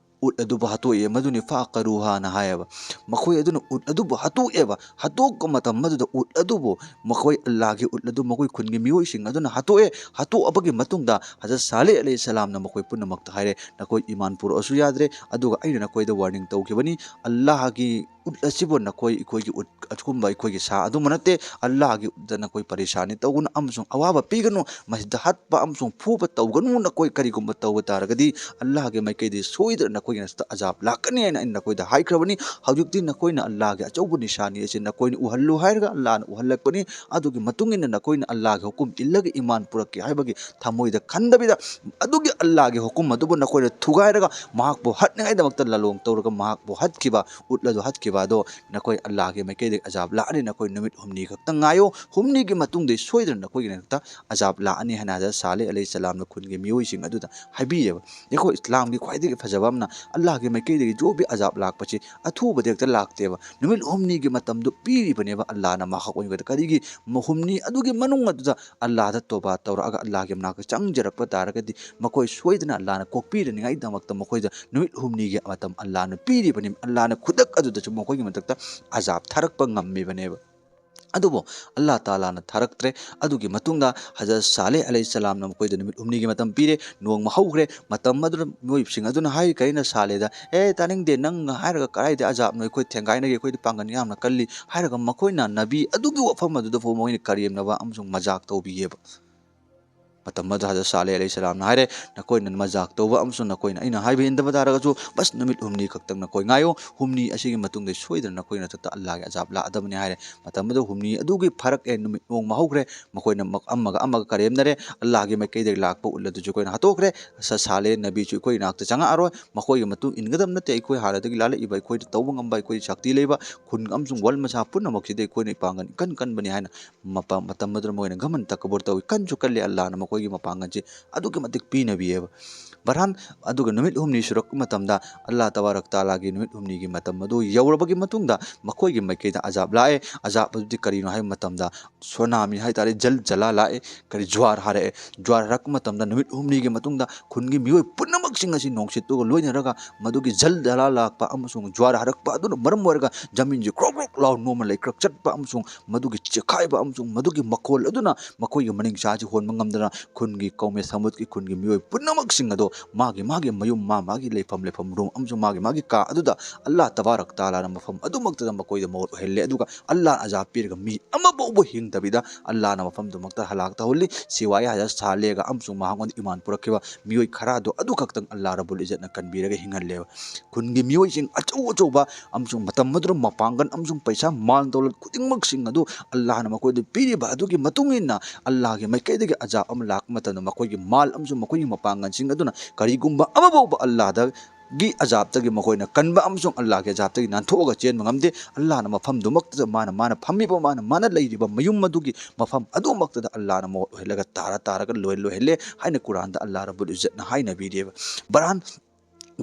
ꯎꯠ ꯑꯗꯨꯕꯨ ꯍꯥꯠꯇꯣꯛꯑꯦ, ꯃꯗꯨꯅꯤ ꯐꯥꯀꯔꯨꯍꯥꯅ ꯍꯥꯏꯌꯦꯕ꯫ ꯃꯈꯣꯏ ꯑꯗꯨꯅ ꯎꯠ ꯑꯗꯨꯕꯨ ꯍꯥꯠꯇꯣꯛꯑꯦꯕ꯫ ꯍꯥꯠꯇꯣꯛꯄ ꯃꯇꯝ ꯑꯗꯨꯗ ꯎꯠ ꯑꯗꯨꯕꯨ, ꯃꯈꯣꯏ ꯑꯜꯂꯥꯍꯒꯤ ꯎꯠ ꯑꯗꯨ ꯃꯈꯣꯏ ꯈꯨꯟꯒꯤ ꯃꯤꯑꯣꯏꯁꯤꯡ ꯑꯗꯨꯅ ꯍꯥꯠꯇꯣꯛꯑꯦ꯫ ꯍꯥꯠꯇꯣꯛꯑꯕꯒꯤ ꯃꯇꯨꯡꯗ ꯍꯖꯔꯠ ꯁꯥꯂꯦ ꯑꯂꯩꯍꯤ ꯁꯂꯥꯝꯅ ꯃꯈꯣꯏ ꯄꯨꯝꯅꯃꯛꯇ ꯍꯥꯏꯔꯦ, "ꯅꯈꯣꯏ ꯏꯃꯥꯟ ꯄꯨꯔꯛꯑꯁꯨ ꯌꯥꯗ꯭ꯔꯦ, ꯑꯗꯨꯒ ꯑꯩꯅ ꯅꯈꯣꯏꯗ ꯋꯥꯔꯅꯤꯡ ꯇꯧꯈꯤꯕꯅꯤ, ꯑꯜꯂꯥꯍꯒꯤ ꯎꯠ ꯑꯁꯤꯕꯨ ꯅꯈꯣꯏ ꯑꯩꯈꯣꯏꯒꯤ ꯎꯠ ꯑꯁꯤꯒꯨꯝꯕ ꯑꯩꯈꯣꯏꯒꯤ ꯁꯥ ꯑꯗꯨꯃ ꯅꯠꯇꯦ, ꯑꯜꯂꯥꯍꯒꯤ ꯎꯠꯇ ꯅꯈꯣꯏ ꯄꯔꯤꯁꯥꯅꯤ ꯇꯧꯒꯅꯨ ꯑꯃꯁꯨꯡ ꯑꯋꯥꯕ ꯄꯤꯒꯅꯨ, ꯃꯁꯤꯗ ꯍꯠꯄ ꯑꯃꯁꯨꯡ ꯐꯨꯕ ꯇꯧꯒꯅꯨ꯫ ꯅꯈꯣꯏ ꯀꯔꯤꯒꯨꯝꯕ ꯇꯧꯕ ꯇꯥꯔꯒꯗꯤ ꯑꯜꯂꯥꯍꯒꯤ ꯃꯥꯏꯀꯩꯗꯒꯤ ꯁꯣꯏꯗꯅ ꯅꯈꯣꯏꯒꯤ ꯅꯁꯤꯕꯇ ꯑꯖꯥꯕ ꯂꯥꯛꯀꯅꯤ ꯍꯥꯏꯅ ꯑꯩꯅ ꯅꯈꯣꯏꯗ ꯍꯥꯏꯈ꯭ꯔꯕꯅꯤ꯫ ꯍꯧꯖꯤꯛꯇꯤ ꯅꯈꯣꯏꯅ ꯑꯜꯂꯥꯍꯒꯤ ꯑꯆꯧꯕ ꯅꯤꯁꯥꯅꯤ ꯑꯁꯤ ꯅꯈꯣꯏꯅ ꯎꯍꯜꯂꯨ" ꯍꯥꯏꯔꯒ ꯑꯜꯂꯥꯍꯅ ꯎꯍꯜꯂꯛꯄꯅꯤ꯫ ꯑꯗꯨꯒꯤ ꯃꯇꯨꯡ ꯏꯟꯅ ꯅꯈꯣꯏꯅ ꯑꯜꯂꯥꯍꯒꯤ ꯍꯨꯀꯨꯝ ꯏꯜꯂꯒ ꯏꯃꯥꯟ ꯄꯨꯔꯛꯀꯦ ꯍꯥꯏꯕꯒꯤ ꯊꯃꯣꯏꯗ ꯈꯟꯗꯕꯤꯗ, ꯑꯗꯨꯒꯤ ꯑꯜꯂꯥꯍꯒꯤ ꯍꯨꯀꯨꯝ ꯑꯗꯨꯕꯨ ꯅꯈꯣꯏꯅ ꯊꯨꯒꯥꯏꯔꯒ ꯃꯍꯥꯛꯄꯨ ꯍꯠꯅꯤꯡꯉꯥꯏꯗꯃꯛꯇ ꯂꯥꯂꯣꯡ ꯇꯧꯔꯒ ꯃꯍꯥꯛꯄꯨ ꯍꯠꯈꯤꯕ, ꯎꯠ ꯑꯗꯨ ꯍꯠꯈꯤꯕ ꯑꯗꯣ ꯅꯈꯣꯏ ꯑꯜꯂꯥꯍꯒꯤ ꯃꯥꯏꯀꯩꯗꯒꯤ ꯑꯖꯥꯕ ꯂꯥꯛꯑꯅꯤ꯫ ꯅꯈꯣꯏ ꯅꯨꯃꯤꯠ ꯍꯨꯝꯅꯤ ꯈꯛꯇ ꯉꯥꯏꯌꯣ, ꯍꯨꯝꯅꯤꯒꯤ ꯃꯇꯨꯡꯗ ꯁꯣꯏꯗꯅ ꯅꯈꯣꯏꯒꯤ ꯅꯥꯛꯇ ꯑꯖꯥꯕ ꯂꯥꯛꯑꯅꯤ ꯍꯥꯏꯅ ꯍꯖꯔꯠ ꯁꯥꯂꯦ ꯑꯂꯩꯍꯤ ꯁꯂꯥꯝꯅ ꯈꯨꯟꯒꯤ ꯃꯤꯑꯣꯏꯁꯤꯡ ꯑꯗꯨꯗ ꯍꯥꯏꯕꯤꯌꯦꯕ꯫ ꯌꯦꯡꯉꯣ, ꯏꯁꯂꯥꯝꯒꯤ ꯈ꯭ꯋꯥꯏꯗꯒꯤ ꯐꯖꯕ ꯑꯃꯅ ꯑꯜꯂꯥꯍꯒꯤ ꯃꯥꯏꯀꯩꯗꯒꯤ ꯖꯣꯕꯤ ꯑꯖꯥꯕ ꯂꯥꯛꯄꯁꯤ ꯑꯊꯨꯕꯗ ꯍꯦꯛꯇ ꯂꯥꯛꯇꯦꯕ꯫ ꯅꯨꯃꯤꯠ ꯍꯨꯝꯅꯤꯒꯤ ꯃꯇꯝꯗꯨ ꯄꯤꯔꯤꯕꯅꯦꯕ ꯑꯜꯂꯥꯍꯅ ꯃꯍꯥꯛ ꯑꯣꯏꯕꯗ꯫ ꯀꯔꯤꯒꯤ? ꯃ-, ꯍꯨꯝꯅꯤ ꯑꯗꯨꯒꯤ ꯃꯅꯨꯡ ꯑꯗꯨꯗ ꯑꯜꯂꯥꯍꯗ ꯇꯣꯕꯥ ꯇꯧꯔꯛꯑꯒ ꯑꯜꯂꯥꯍꯒꯤ ꯃꯅꯥꯛꯇ ꯆꯪꯖꯔꯛꯄ ꯇꯥꯔꯒꯗꯤ ꯃꯈꯣꯏ ꯁꯣꯏꯗꯅ ꯑꯜꯂꯥꯍꯅ ꯀꯣꯛꯄꯤꯔꯅꯤꯡꯉꯥꯏꯗꯃꯛꯇ ꯃꯈꯣꯏꯗ ꯅꯨꯃꯤꯠ ꯍꯨꯝꯅꯤꯒꯤ ꯃꯇꯝ ꯑꯜꯂꯥꯍꯅ ꯄꯤꯔꯤꯕꯅꯤ꯫ ꯑꯜꯂꯥꯍꯅ ꯈꯨꯗꯛ ꯑꯗꯨꯗꯁꯨ ꯃꯈꯣꯏꯒꯤ ꯃꯊꯛꯇ ꯑꯖꯥꯕ ꯊꯥꯔꯛꯄ ꯉꯝꯃꯤꯕꯅꯦꯕ꯫ ꯑꯗꯨꯕꯨ ꯑꯜꯂꯥꯍ ꯇꯥꯂꯥꯅ ꯊꯥꯔꯛꯇ꯭ꯔꯦ꯫ ꯑꯗꯨꯒꯤ ꯃꯇꯨꯡꯗ ꯍꯖꯔꯠ ꯁꯥꯂꯦ ꯑꯂꯩꯍꯤ ꯁꯂꯥꯝꯅ ꯃꯈꯣꯏꯗ ꯅꯨꯃꯤꯠ ꯍꯨꯝꯅꯤꯒꯤ ꯃꯇꯝ ꯄꯤꯔꯦ꯫ ꯅꯣꯡꯃ ꯍꯧꯈ꯭ꯔꯦ꯫ ꯃꯇꯝ ꯑꯗꯨꯗ ꯃꯤꯑꯣꯏꯁꯤꯡ ꯑꯗꯨꯅ ꯍꯥꯏꯈ꯭ꯔꯦ ꯁꯥꯂꯦꯗ, "ꯑꯦ, ꯇꯥꯅꯤꯡꯗꯦ, ꯅꯪꯅ ꯍꯥꯏꯔꯒ ꯀꯗꯥꯏꯗ ꯑꯖꯥꯕꯅꯣ? ꯑꯩꯈꯣꯏ ꯊꯦꯡꯒꯥꯏꯅꯒꯦ, ꯑꯩꯈꯣꯏꯗꯤ ꯄꯥꯡꯒꯜ ꯌꯥꯝꯅ ꯀꯜꯂꯤ" ꯍꯥꯏꯔꯒ ꯃꯈꯣꯏꯅ ꯅꯕꯤ ꯑꯗꯨꯒꯤ ꯋꯥꯐꯝ ꯑꯗꯨꯗ ꯐꯥꯎ ꯃꯈꯣꯏꯅ ꯀꯔꯦꯝꯅꯕ ꯑꯃꯁꯨꯡ ꯃꯖꯥꯛ ꯇꯧꯕꯤꯌꯦꯕ꯫ ꯃꯇꯝ ꯑꯗꯨꯗ ꯍꯖꯔꯠ ꯁꯥꯂꯦ ꯑꯂꯩꯍꯤ ꯁꯂꯥꯝꯅ ꯍꯥꯏꯔꯦ, "ꯅꯈꯣꯏꯅ ꯃꯖꯥꯛ ꯇꯧꯕ ꯑꯃꯁꯨꯡ ꯅꯈꯣꯏꯅ ꯑꯩꯅ ꯍꯥꯏꯕ ꯏꯟꯗꯕ ꯇꯥꯔꯒꯁꯨ ꯕꯁ ꯅꯨꯃꯤꯠ ꯍꯨꯝꯅꯤ ꯈꯛꯇꯪ ꯅꯈꯣꯏ ꯉꯥꯏꯌꯨ, ꯍꯨꯝꯅꯤ ꯑꯁꯤꯒꯤ ꯃꯇꯨꯡꯗ ꯁꯣꯏꯗꯅ ꯅꯈꯣꯏꯒꯤ ꯅꯊꯛꯇ ꯑꯜꯂꯥꯍꯒꯤ ꯑꯖꯥꯕ ꯂꯥꯛꯑꯗꯕꯅꯤ" ꯍꯥꯏꯔꯦ꯫ ꯃꯇꯝ ꯑꯗꯨ ꯍꯨꯝꯅꯤ ꯑꯗꯨꯒꯤ ꯐꯔꯛ ꯑꯦ ꯅꯨꯃꯤꯠ ꯅꯣꯡꯃ ꯍꯧꯈ꯭ꯔꯦ, ꯃꯈꯣꯏꯅ ꯃꯛ-, ꯑꯃꯒ ꯑꯃꯒ ꯀꯔꯦꯝꯅꯔꯦ, ꯑꯜꯂꯥꯍꯒꯤ ꯃꯥꯏꯀꯩꯗꯒꯤ ꯂꯥꯛꯄ ꯎꯠ ꯑꯗꯨꯁꯨ ꯑꯩꯈꯣꯏꯅ ꯍꯥꯠꯇꯣꯛꯈ꯭ꯔꯦ꯫ ꯁ-, ꯁꯥꯂꯦ ꯅꯕꯤꯁꯨ ꯑꯩꯈꯣꯏꯒꯤ ꯅꯥꯛꯇ ꯆꯪꯉꯛꯑꯔꯣꯏ, ꯃꯈꯣꯏꯒꯤ ꯃꯇꯨꯡ ꯏꯟꯒꯗꯕ ꯅꯠꯇꯦ, ꯑꯩꯈꯣꯏ ꯍꯥꯟꯅꯗꯒꯤ ꯂꯥꯜꯂꯛꯏꯕ, ꯑꯩꯈꯣꯏꯗ ꯇꯧꯕ ꯉꯝꯕ, ꯑꯩꯈꯣꯏ ꯁꯛꯇꯤ ꯂꯩꯕ ꯈꯨꯟ ꯑꯃꯁꯨꯡ ꯋꯥꯔꯜ ꯃꯁꯥ ꯄꯨꯝꯅꯃꯛꯁꯤꯗ ꯑꯩꯈꯣꯏꯅ ꯏꯄꯥꯡꯒꯜ ꯏꯀꯟ ꯀꯟꯕꯅꯤ ꯍꯥꯏꯅ ꯃꯄ-, ꯃꯇꯝ ꯑꯗꯨꯗ ꯃꯣꯏꯅ ꯒꯃꯟ ꯇꯀꯕꯨꯔ ꯇꯧꯏ, ꯀꯟꯁꯨ ꯀꯜꯂꯤ꯫ ꯑꯜꯂꯥꯍꯅ ꯃꯈꯣꯏꯒꯤ ꯃꯄꯥꯡꯒꯜꯁꯤ ꯑꯗꯨꯛꯀꯤ ꯃꯇꯤꯛ ꯄꯤꯅꯕꯤꯑꯕ꯫ ꯕꯍꯔꯍꯥꯟ, ꯑꯗꯨꯒ ꯅꯨꯃꯤꯠ ꯍꯨꯝꯅꯤ ꯁꯨꯔꯛꯄ ꯃꯇꯝꯗ ꯑꯜꯂꯥꯍ ꯇꯕꯥꯔꯛ ꯇꯥꯂꯥꯒꯤ ꯅꯨꯃꯤꯠ ꯍꯨꯝꯅꯤꯒꯤ ꯃꯇꯝ ꯑꯗꯨ ꯌꯧꯔꯕꯒꯤ ꯃꯇꯨꯡꯗ ꯃꯈꯣꯏꯒꯤ ꯃꯥꯏꯀꯩꯗ ꯑꯖꯥꯕ ꯂꯥꯛꯑꯦ꯫ ꯑꯖꯥꯕ ꯑꯗꯨꯗꯤ ꯀꯔꯤꯅꯣ ꯍꯥꯏꯕ ꯃꯇꯝꯗ ꯁꯣꯅꯥꯃꯤ ꯍꯥꯏ ꯇꯥꯔꯦ, ꯖꯜ ꯖꯂꯥ ꯂꯥꯛꯑꯦ, ꯀꯔꯤ, ꯖ꯭ꯋꯥꯔ ꯍꯥꯔꯛꯑꯦ꯫ ꯖ꯭ꯋꯥꯔ ꯍꯥꯔꯛꯄ ꯃꯇꯝꯗ ꯅꯨꯃꯤꯠ ꯍꯨꯝꯅꯤꯒꯤ ꯃꯇꯨꯡꯗ ꯈꯨꯟꯒꯤ ꯃꯤꯑꯣꯏ ꯄꯨꯝꯅꯃꯛꯁꯤꯡ ꯑꯁꯤ ꯅꯣꯡꯁꯤꯠꯇꯨꯒ ꯂꯣꯏꯅꯔꯒ ꯃꯗꯨꯒꯤ ꯖꯜ ꯖꯂꯥ ꯂꯥꯛꯄ ꯑꯃꯁꯨꯡ ꯖ꯭ꯋꯥꯔ ꯍꯥꯔꯛꯄ ꯑꯗꯨꯅ ꯃꯔꯝ ꯑꯣꯏꯔꯒ ꯖꯃꯤꯟꯁꯤ ꯀ꯭ꯔꯣꯛ ꯀ꯭ꯔꯣꯛ ꯂꯥꯎ ꯅꯣꯝꯃ ꯂꯩꯀ꯭ꯔꯛ ꯆꯠꯄ ꯑꯃꯁꯨꯡ ꯃꯗꯨꯒꯤ ꯆꯦꯛꯈꯥꯏꯕ ꯑꯃꯁꯨꯡ ꯃꯗꯨꯒꯤ ꯃꯈꯣꯜ ꯑꯗꯨꯅ ꯃꯈꯣꯏꯒꯤ ꯃꯅꯤꯡ ꯆꯥꯁꯤ ꯍꯣꯟꯕ ꯉꯝꯗꯅ ꯈꯨꯟꯒꯤ ꯀꯧꯃꯦ ꯁꯃꯨꯗꯀꯤ ꯈꯨꯟꯒꯤ ꯃꯤꯑꯣꯏ ꯄꯨꯝꯅꯃꯛꯁꯤꯡ ꯑꯗꯣ ꯃꯥꯒꯤ ꯃꯥꯒꯤ ꯃꯌꯨꯝ, ꯃꯥ ꯃꯥꯒꯤ ꯂꯩꯐꯝ, ꯂꯩꯐꯝ ꯔꯨꯝ ꯑꯃꯁꯨꯡ ꯃꯥꯒꯤ ꯃꯥꯒꯤ ꯀꯥ ꯑꯗꯨꯗ ꯑꯜꯂꯥꯍ ꯇꯕꯥꯔꯛ ꯇꯥꯂꯥꯅ ꯃꯐꯝ ꯑꯗꯨꯃꯛꯇꯗ ꯃꯈꯣꯏꯗ ꯃꯍꯨꯠ ꯑꯣꯏꯍꯜꯂꯦ꯫ ꯑꯗꯨꯒ ꯑꯜꯂꯥꯍꯅ ꯑꯖꯥꯕ ꯄꯤꯔꯒ ꯃꯤ ꯑꯃꯐꯥꯎꯕ ꯍꯤꯡꯗꯕꯤꯗ ꯑꯜꯂꯥꯍꯅ ꯃꯐꯝꯗꯨꯃꯛꯇ ꯍꯂꯥꯛ ꯇꯧꯍꯜꯂꯤ꯫ ꯁꯤꯋꯥꯏ ꯍꯖꯔꯠ ꯁꯥꯂꯦꯒ ꯑꯃꯁꯨꯡ ꯃꯍꯥꯛꯉꯣꯟꯗ ꯏꯃꯥꯟ ꯄꯨꯔꯛꯈꯤꯕ ꯃꯤꯑꯣꯏ ꯈꯔꯗꯣ ꯑꯗꯨꯈꯛꯇꯪ ꯑꯜꯂꯥꯍ ꯔꯕꯨꯜ ꯏꯖꯠꯅ ꯀꯟꯕꯤꯔꯒ ꯍꯤꯡꯍꯜꯂꯦꯕ꯫ ꯈꯨꯟꯒꯤ ꯃꯤꯑꯣꯏꯁꯤꯡ ꯑꯆꯧ ꯑꯆꯧꯕ ꯑꯃꯁꯨꯡ ꯃꯇꯝ ꯑꯗꯨꯗ ꯃꯄꯥꯡꯒꯜ ꯑꯃꯁꯨꯡ ꯄꯩꯁꯥ, ꯃꯥꯜ ꯗꯧꯂꯠ ꯈꯨꯗꯤꯡꯃꯛꯁꯤꯡ ꯑꯗꯨ ꯑꯜꯂꯥꯍꯅ ꯃꯈꯣꯏꯗ ꯄꯤꯔꯤꯕ ꯑꯗꯨꯒꯤ ꯃꯇꯨꯡ ꯏꯟꯅ ꯑꯜꯂꯥꯍꯒꯤ ꯃꯥꯏꯀꯩꯗꯒꯤ ꯑꯖꯥꯕ ꯑꯃ ꯂꯥꯛꯄ ꯃꯇꯝꯗ ꯃꯈꯣꯏꯒꯤ ꯃꯥꯜ ꯑꯃꯁꯨꯡ ꯃꯈꯣꯏꯒꯤ ꯃꯄꯥꯡꯒꯜꯁꯤꯡ ꯑꯗꯨꯅ ꯀꯔꯤꯒꯨꯝꯕ ꯑꯃꯐꯥꯎꯕ ꯑꯜꯂꯥꯍꯗꯒꯤ ꯑꯖꯥꯕꯇꯒꯤ ꯃꯈꯣꯏꯅ ꯀꯟꯕ ꯑꯃꯁꯨꯡ ꯑꯜꯂꯥꯍꯒꯤ ꯑꯖꯥꯕꯇꯒꯤ ꯅꯥꯟꯊꯣꯛꯑꯒ ꯆꯦꯟꯕ ꯉꯝꯗꯦ꯫ ꯑꯜꯂꯥꯍꯅ ꯃꯐꯝꯗꯨꯃꯛꯇꯗ ꯃꯥꯅ, ꯃꯥꯅ ꯐꯝꯃꯤꯕ, ꯃꯥꯅ, ꯃꯥꯅ ꯂꯩꯔꯤꯕ ꯃꯌꯨꯝ ꯑꯗꯨꯒꯤ ꯃꯐꯝ ꯑꯗꯨꯃꯛꯇꯗ ꯑꯜꯂꯥꯍꯅ ꯃꯍꯨꯠ ꯑꯣꯏꯍꯜꯂꯒ ꯇꯥꯔ ꯇꯥꯔꯒ ꯂꯣꯏ ꯂꯣꯏꯍꯜꯂꯦ ꯍꯥꯏꯅ ꯀꯨꯔꯥꯟꯗ ꯑꯜꯂꯥꯍ ꯔꯕꯨꯜ ꯏꯖꯠꯅ ꯍꯥꯏꯅꯕꯤꯔꯤꯕ꯫ ꯕꯔꯍꯥꯟ,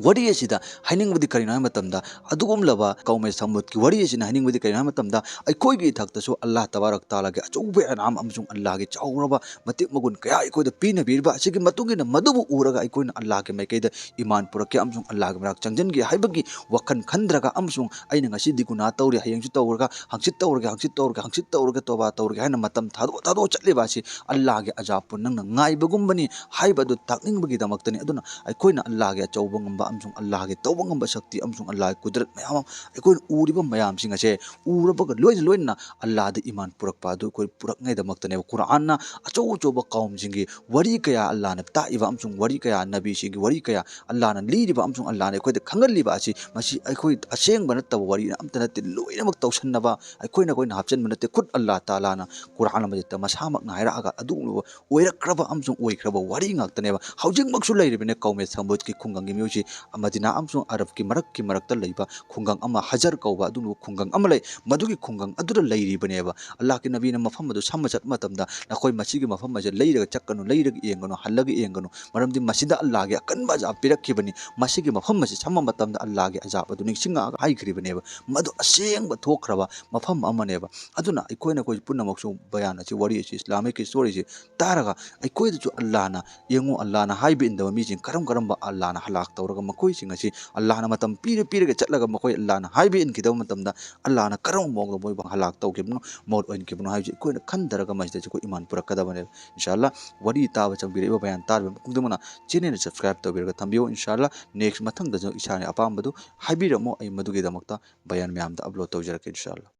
ꯋꯥꯔꯤ ꯑꯁꯤꯗ ꯍꯥꯏꯅꯤꯡꯕꯗꯤ ꯀꯔꯤꯅꯣ ꯍꯥꯏꯕ ꯃꯇꯝꯗ, ꯑꯗꯨꯒꯨꯝꯂꯕ ꯀꯧꯃꯦ ꯁꯃꯨꯗꯀꯤ ꯋꯥꯔꯤ ꯑꯁꯤꯅ ꯍꯥꯏꯅꯤꯡꯕꯗꯤ ꯀꯔꯤꯅꯣ ꯍꯥꯏꯕ ꯃꯇꯝꯗ, ꯑꯩꯈꯣꯏꯒꯤ ꯏꯊꯛꯇꯁꯨ ꯑꯜꯂꯥꯍ ꯇꯕꯥꯔꯛ ꯇꯥꯂꯥꯒꯤ ꯑꯆꯧꯕ ꯏꯅꯥꯝ ꯑꯃꯁꯨꯡ ꯑꯜꯂꯥꯍꯒꯤ ꯆꯥꯎꯔꯕ ꯃꯇꯤꯛ ꯃꯒꯨꯟ ꯀꯌꯥ ꯑꯩꯈꯣꯏꯗ ꯄꯤꯅꯕꯤꯔꯤꯕ ꯑꯁꯤꯒꯤ ꯃꯇꯨꯡ ꯏꯟꯅ ꯃꯗꯨꯕꯨ ꯎꯔꯒ ꯑꯩꯈꯣꯏꯅ ꯑꯜꯂꯥꯍꯒꯤ ꯃꯥꯏꯀꯩꯗ ꯏꯃꯥꯟ ꯄꯨꯔꯛꯀꯦ ꯑꯃꯁꯨꯡ ꯑꯜꯂꯥꯍꯒꯤ ꯃꯅꯥꯛ ꯆꯪꯁꯤꯟꯒꯦ ꯍꯥꯏꯕꯒꯤ ꯋꯥꯈꯜ ꯈꯟꯗ꯭ꯔꯒ ꯑꯃꯁꯨꯡ ꯑꯩꯅ ꯉꯁꯤꯗꯤ ꯒꯨꯅꯥꯍ ꯇꯧꯔꯦ, ꯍꯌꯦꯡꯁꯨ ꯇꯧꯔꯒ, ꯍꯪꯆꯤꯠ ꯇꯧꯔꯒꯦ, ꯍꯪꯆꯤꯠ ꯇꯧꯔꯒꯦ, ꯍꯪꯆꯤꯠ ꯇꯧꯔꯒꯦ, ꯇꯣꯕꯥ ꯇꯧꯔꯒꯦ ꯍꯥꯏꯅ ꯃꯇꯝ ꯊꯥꯗꯣꯛ ꯊꯥꯗꯣꯛꯑ ꯆꯠꯂꯤꯕ ꯑꯁꯤ ꯑꯜꯂꯥꯍꯒꯤ ꯑꯖꯥꯕꯄꯨ ꯅꯪꯅ ꯉꯥꯏꯕꯒꯨꯝꯕꯅꯤ ꯍꯥꯏꯕ ꯑꯗꯨ ꯇꯥꯛꯅꯤꯡꯕꯒꯤꯗꯃꯛꯇꯅꯤ꯫ ꯑꯗꯨꯅ ꯑꯩꯈꯣꯏꯅ ꯑꯜꯂꯥꯍꯒꯤ ꯑꯆꯧꯕ ꯉꯝꯕ ꯑꯃꯁꯨꯡ ꯑꯜꯂꯥꯍꯒꯤ ꯇꯧꯕ ꯉꯝꯕ ꯁꯛꯇꯤ ꯑꯃꯁꯨꯡ ꯑꯜꯂꯥꯍꯒꯤ ꯀꯨꯗꯔꯠ ꯃꯌꯥꯝ ꯑꯃ ꯑꯩꯈꯣꯏꯅ ꯎꯔꯤꯕ ꯃꯌꯥꯝꯁꯤꯡ ꯑꯁꯦ ꯎꯔꯕꯒ ꯂꯣꯏꯅ ꯂꯣꯏꯅꯅ ꯑꯜꯂꯥꯍꯗ ꯏꯃꯥꯟ ꯄꯨꯔꯛꯄ ꯑꯗꯨ ꯑꯩꯈꯣꯏ ꯄꯨꯔꯛꯉꯩꯗꯃꯛꯇꯅꯦꯕ꯫ ꯀꯨꯔꯥꯟꯅ ꯑꯆꯧ ꯑꯆꯧꯕ ꯀꯧꯝꯁꯤꯡꯒꯤ ꯋꯥꯔꯤ ꯀꯌꯥ ꯑꯜꯂꯥꯍꯅ ꯇꯥꯛꯏꯕ ꯑꯃꯁꯨꯡ ꯋꯥꯔꯤ ꯀꯌꯥ ꯅꯕꯤꯁꯤꯡꯒꯤ ꯋꯥꯔꯤ ꯀꯌꯥ ꯑꯜꯂꯥꯍꯅ ꯂꯤꯔꯤꯕ ꯑꯃꯁꯨꯡ ꯑꯜꯂꯥꯍꯅ ꯑꯩꯈꯣꯏꯗ ꯈꯪꯍꯜꯂꯤꯕ ꯑꯁꯤ ꯃꯁꯤ ꯑꯩꯈꯣꯏ ꯑꯁꯦꯡꯕ ꯅꯠꯇꯕ ꯋꯥꯔꯤ ꯑꯝꯇ ꯅꯠꯇꯦ꯫ ꯂꯣꯏꯅꯃꯛ ꯇꯧꯁꯟꯅꯕ ꯑꯩꯈꯣꯏꯅ ꯑꯩꯈꯣꯏꯅ ꯍꯥꯞꯆꯤꯟꯕ ꯅꯠꯇꯦ꯫ ꯈꯨꯠ ꯑꯜꯂꯥꯍ ꯇꯥꯂꯥꯅ ꯀꯨꯔꯥꯟ ꯃꯖꯤꯗꯇ ꯃꯁꯥꯃꯛꯅ ꯍꯥꯏꯔꯛꯑꯒ ꯑꯗꯨꯒꯨꯝꯂꯕ ꯑꯣꯏꯔꯛꯈ꯭ꯔꯕ ꯑꯃꯁꯨꯡ ꯑꯣꯏꯈ꯭ꯔꯕ ꯋꯥꯔꯤ ꯉꯥꯛꯇꯅꯦꯕ꯫ ꯍꯧꯖꯤꯛꯃꯛꯁꯨ ꯂꯩꯔꯤꯕꯅꯦ ꯀꯧꯃꯦ ꯁꯃꯨꯗꯀꯤ ꯈꯨꯡꯒꯪꯒꯤ ꯃꯤꯑꯣꯏꯁꯤ ꯃꯗꯤꯅꯥ ꯑꯃꯁꯨꯡ ꯑꯔꯕꯀꯤ ꯃꯔꯛꯀꯤ ꯃꯔꯛꯇ ꯂꯩꯕ ꯈꯨꯡꯒꯪ ꯑꯃ, ꯍꯖꯔ ꯀꯧꯕ ꯑꯗꯨꯒꯨꯝꯂꯕ ꯈꯨꯡꯒꯪ ꯑꯃ ꯂꯩ꯫ ꯃꯗꯨꯒꯤ ꯈꯨꯡꯒꯪ ꯑꯗꯨꯗ ꯂꯩꯔꯤꯕꯅꯦꯕ꯫ ꯑꯜꯂꯥꯍꯀꯤ ꯅꯕꯤꯅ ꯃꯐꯝ ꯑꯗꯨ ꯁꯝꯃ ꯆꯠꯄ ꯃꯇꯝꯗ ꯅꯈꯣꯏ ꯃꯁꯤꯒꯤ ꯃꯐꯝ ꯑꯁꯦ ꯂꯩꯔꯒ ꯆꯠꯀꯅꯨ, ꯂꯩꯔꯒ ꯌꯦꯡꯒꯅꯨ, ꯍꯜꯂꯒ ꯌꯦꯡꯒꯅꯨ, ꯃꯔꯝꯗꯤ ꯃꯁꯤꯗ ꯑꯜꯂꯥꯍꯒꯤ ꯑꯀꯟꯕ ꯑꯖꯥꯕ ꯄꯤꯔꯛꯈꯤꯕꯅꯤ꯫ ꯃꯁꯤꯒꯤ ꯃꯐꯝ ꯑꯁꯤ ꯁꯝꯕ ꯃꯇꯝꯗ ꯑꯜꯂꯥꯍꯒꯤ ꯑꯖꯥꯕ ꯑꯗꯨ ꯅꯤꯡꯁꯤꯡꯉꯛꯑꯒ ꯍꯥꯏꯈ꯭ꯔꯤꯕꯅꯦꯕ꯫ ꯃꯗꯨ ꯑꯁꯦꯡꯕ ꯊꯣꯛꯈ꯭ꯔꯕ ꯃꯐꯝ ꯑꯃꯅꯦꯕ꯫ ꯑꯗꯨꯅ ꯑꯩꯈꯣꯏꯅ ꯑꯩꯈꯣꯏ ꯄꯨꯝꯅꯃꯛꯁꯨ ꯕꯌꯥꯟ ꯑꯁꯤ, ꯋꯥꯔꯤ ꯑꯁꯤ, ꯏꯁꯂꯥꯃꯤꯛꯀꯤ ꯁ꯭ꯇꯣꯔꯤꯁꯤ ꯇꯥꯔꯒ ꯑꯩꯈꯣꯏꯗꯁꯨ ꯑꯜꯂꯥꯍꯅ, ꯌꯦꯡꯉꯨ, ꯑꯜꯂꯥꯍꯅ ꯍꯥꯏꯕ ꯏꯟꯗꯕ ꯃꯤꯁꯤꯡ ꯀꯔꯝ ꯀꯔꯝꯕ ꯑꯜꯂꯥꯍꯅ ꯍꯂꯥꯛ ꯇꯧꯔꯒ ꯃꯈꯣꯏꯁꯤꯡ ꯑꯁꯤ ꯑꯜꯂꯥꯍꯅ ꯃꯇꯝ ꯄꯤꯔ ꯄꯤꯔꯒ ꯆꯠꯂꯒ ꯃꯈꯣꯏ ꯑꯜꯂꯥꯍꯅ ꯍꯥꯏꯕ ꯏꯟꯈꯤꯗꯕ ꯃꯇꯝꯗ ꯑꯜꯂꯥꯍꯅ ꯀꯔꯝꯕ ꯃꯑꯣꯡꯗ ꯃꯣꯏꯕꯨ ꯍꯂꯥꯛ ꯇꯧꯈꯤꯕꯅꯣ, ꯃꯧꯠ ꯑꯣꯏꯍꯟꯈꯤꯕꯅꯣ ꯍꯥꯏꯕꯁꯤ ꯑꯩꯈꯣꯏꯅ ꯈꯟꯊꯔꯒ ꯃꯁꯤꯗꯁꯨ ꯑꯩꯈꯣꯏ ꯏꯃꯥꯟ ꯄꯨꯔꯛꯀꯗꯕꯅꯦꯕ꯫ ꯏꯟꯁꯥ ꯑꯜꯂꯥꯍ ꯋꯥꯔꯤ ꯇꯥꯕ ꯆꯪꯕꯤꯔꯛꯏꯕ ꯕꯌꯥꯟ ꯇꯥꯔꯤꯕ ꯈꯨꯗꯤꯡꯃꯛꯅ ꯆꯦꯅꯦꯜ ꯁꯕꯁꯀ꯭ꯔꯥꯏꯕ ꯇꯧꯕꯤꯔꯒ ꯊꯝꯕꯤꯌꯨ꯫ ꯏꯟꯁꯥ ꯑꯜꯂꯥꯍ ꯅꯦꯛꯁ ꯃꯊꯪꯗꯁꯨ ꯏꯁꯥꯒꯤ ꯑꯄꯥꯝꯕꯗꯨ ꯍꯥꯏꯕꯤꯔꯝꯃꯣ, ꯑꯩ ꯃꯗꯨꯒꯤꯗꯃꯛꯇ ꯕꯌꯥꯟ ꯃꯌꯥꯝꯗ ꯑꯞꯂꯣꯗ ꯇꯧꯖꯔꯛꯀꯦ ꯏꯟꯁꯥ ꯑꯜꯂꯥꯍ꯫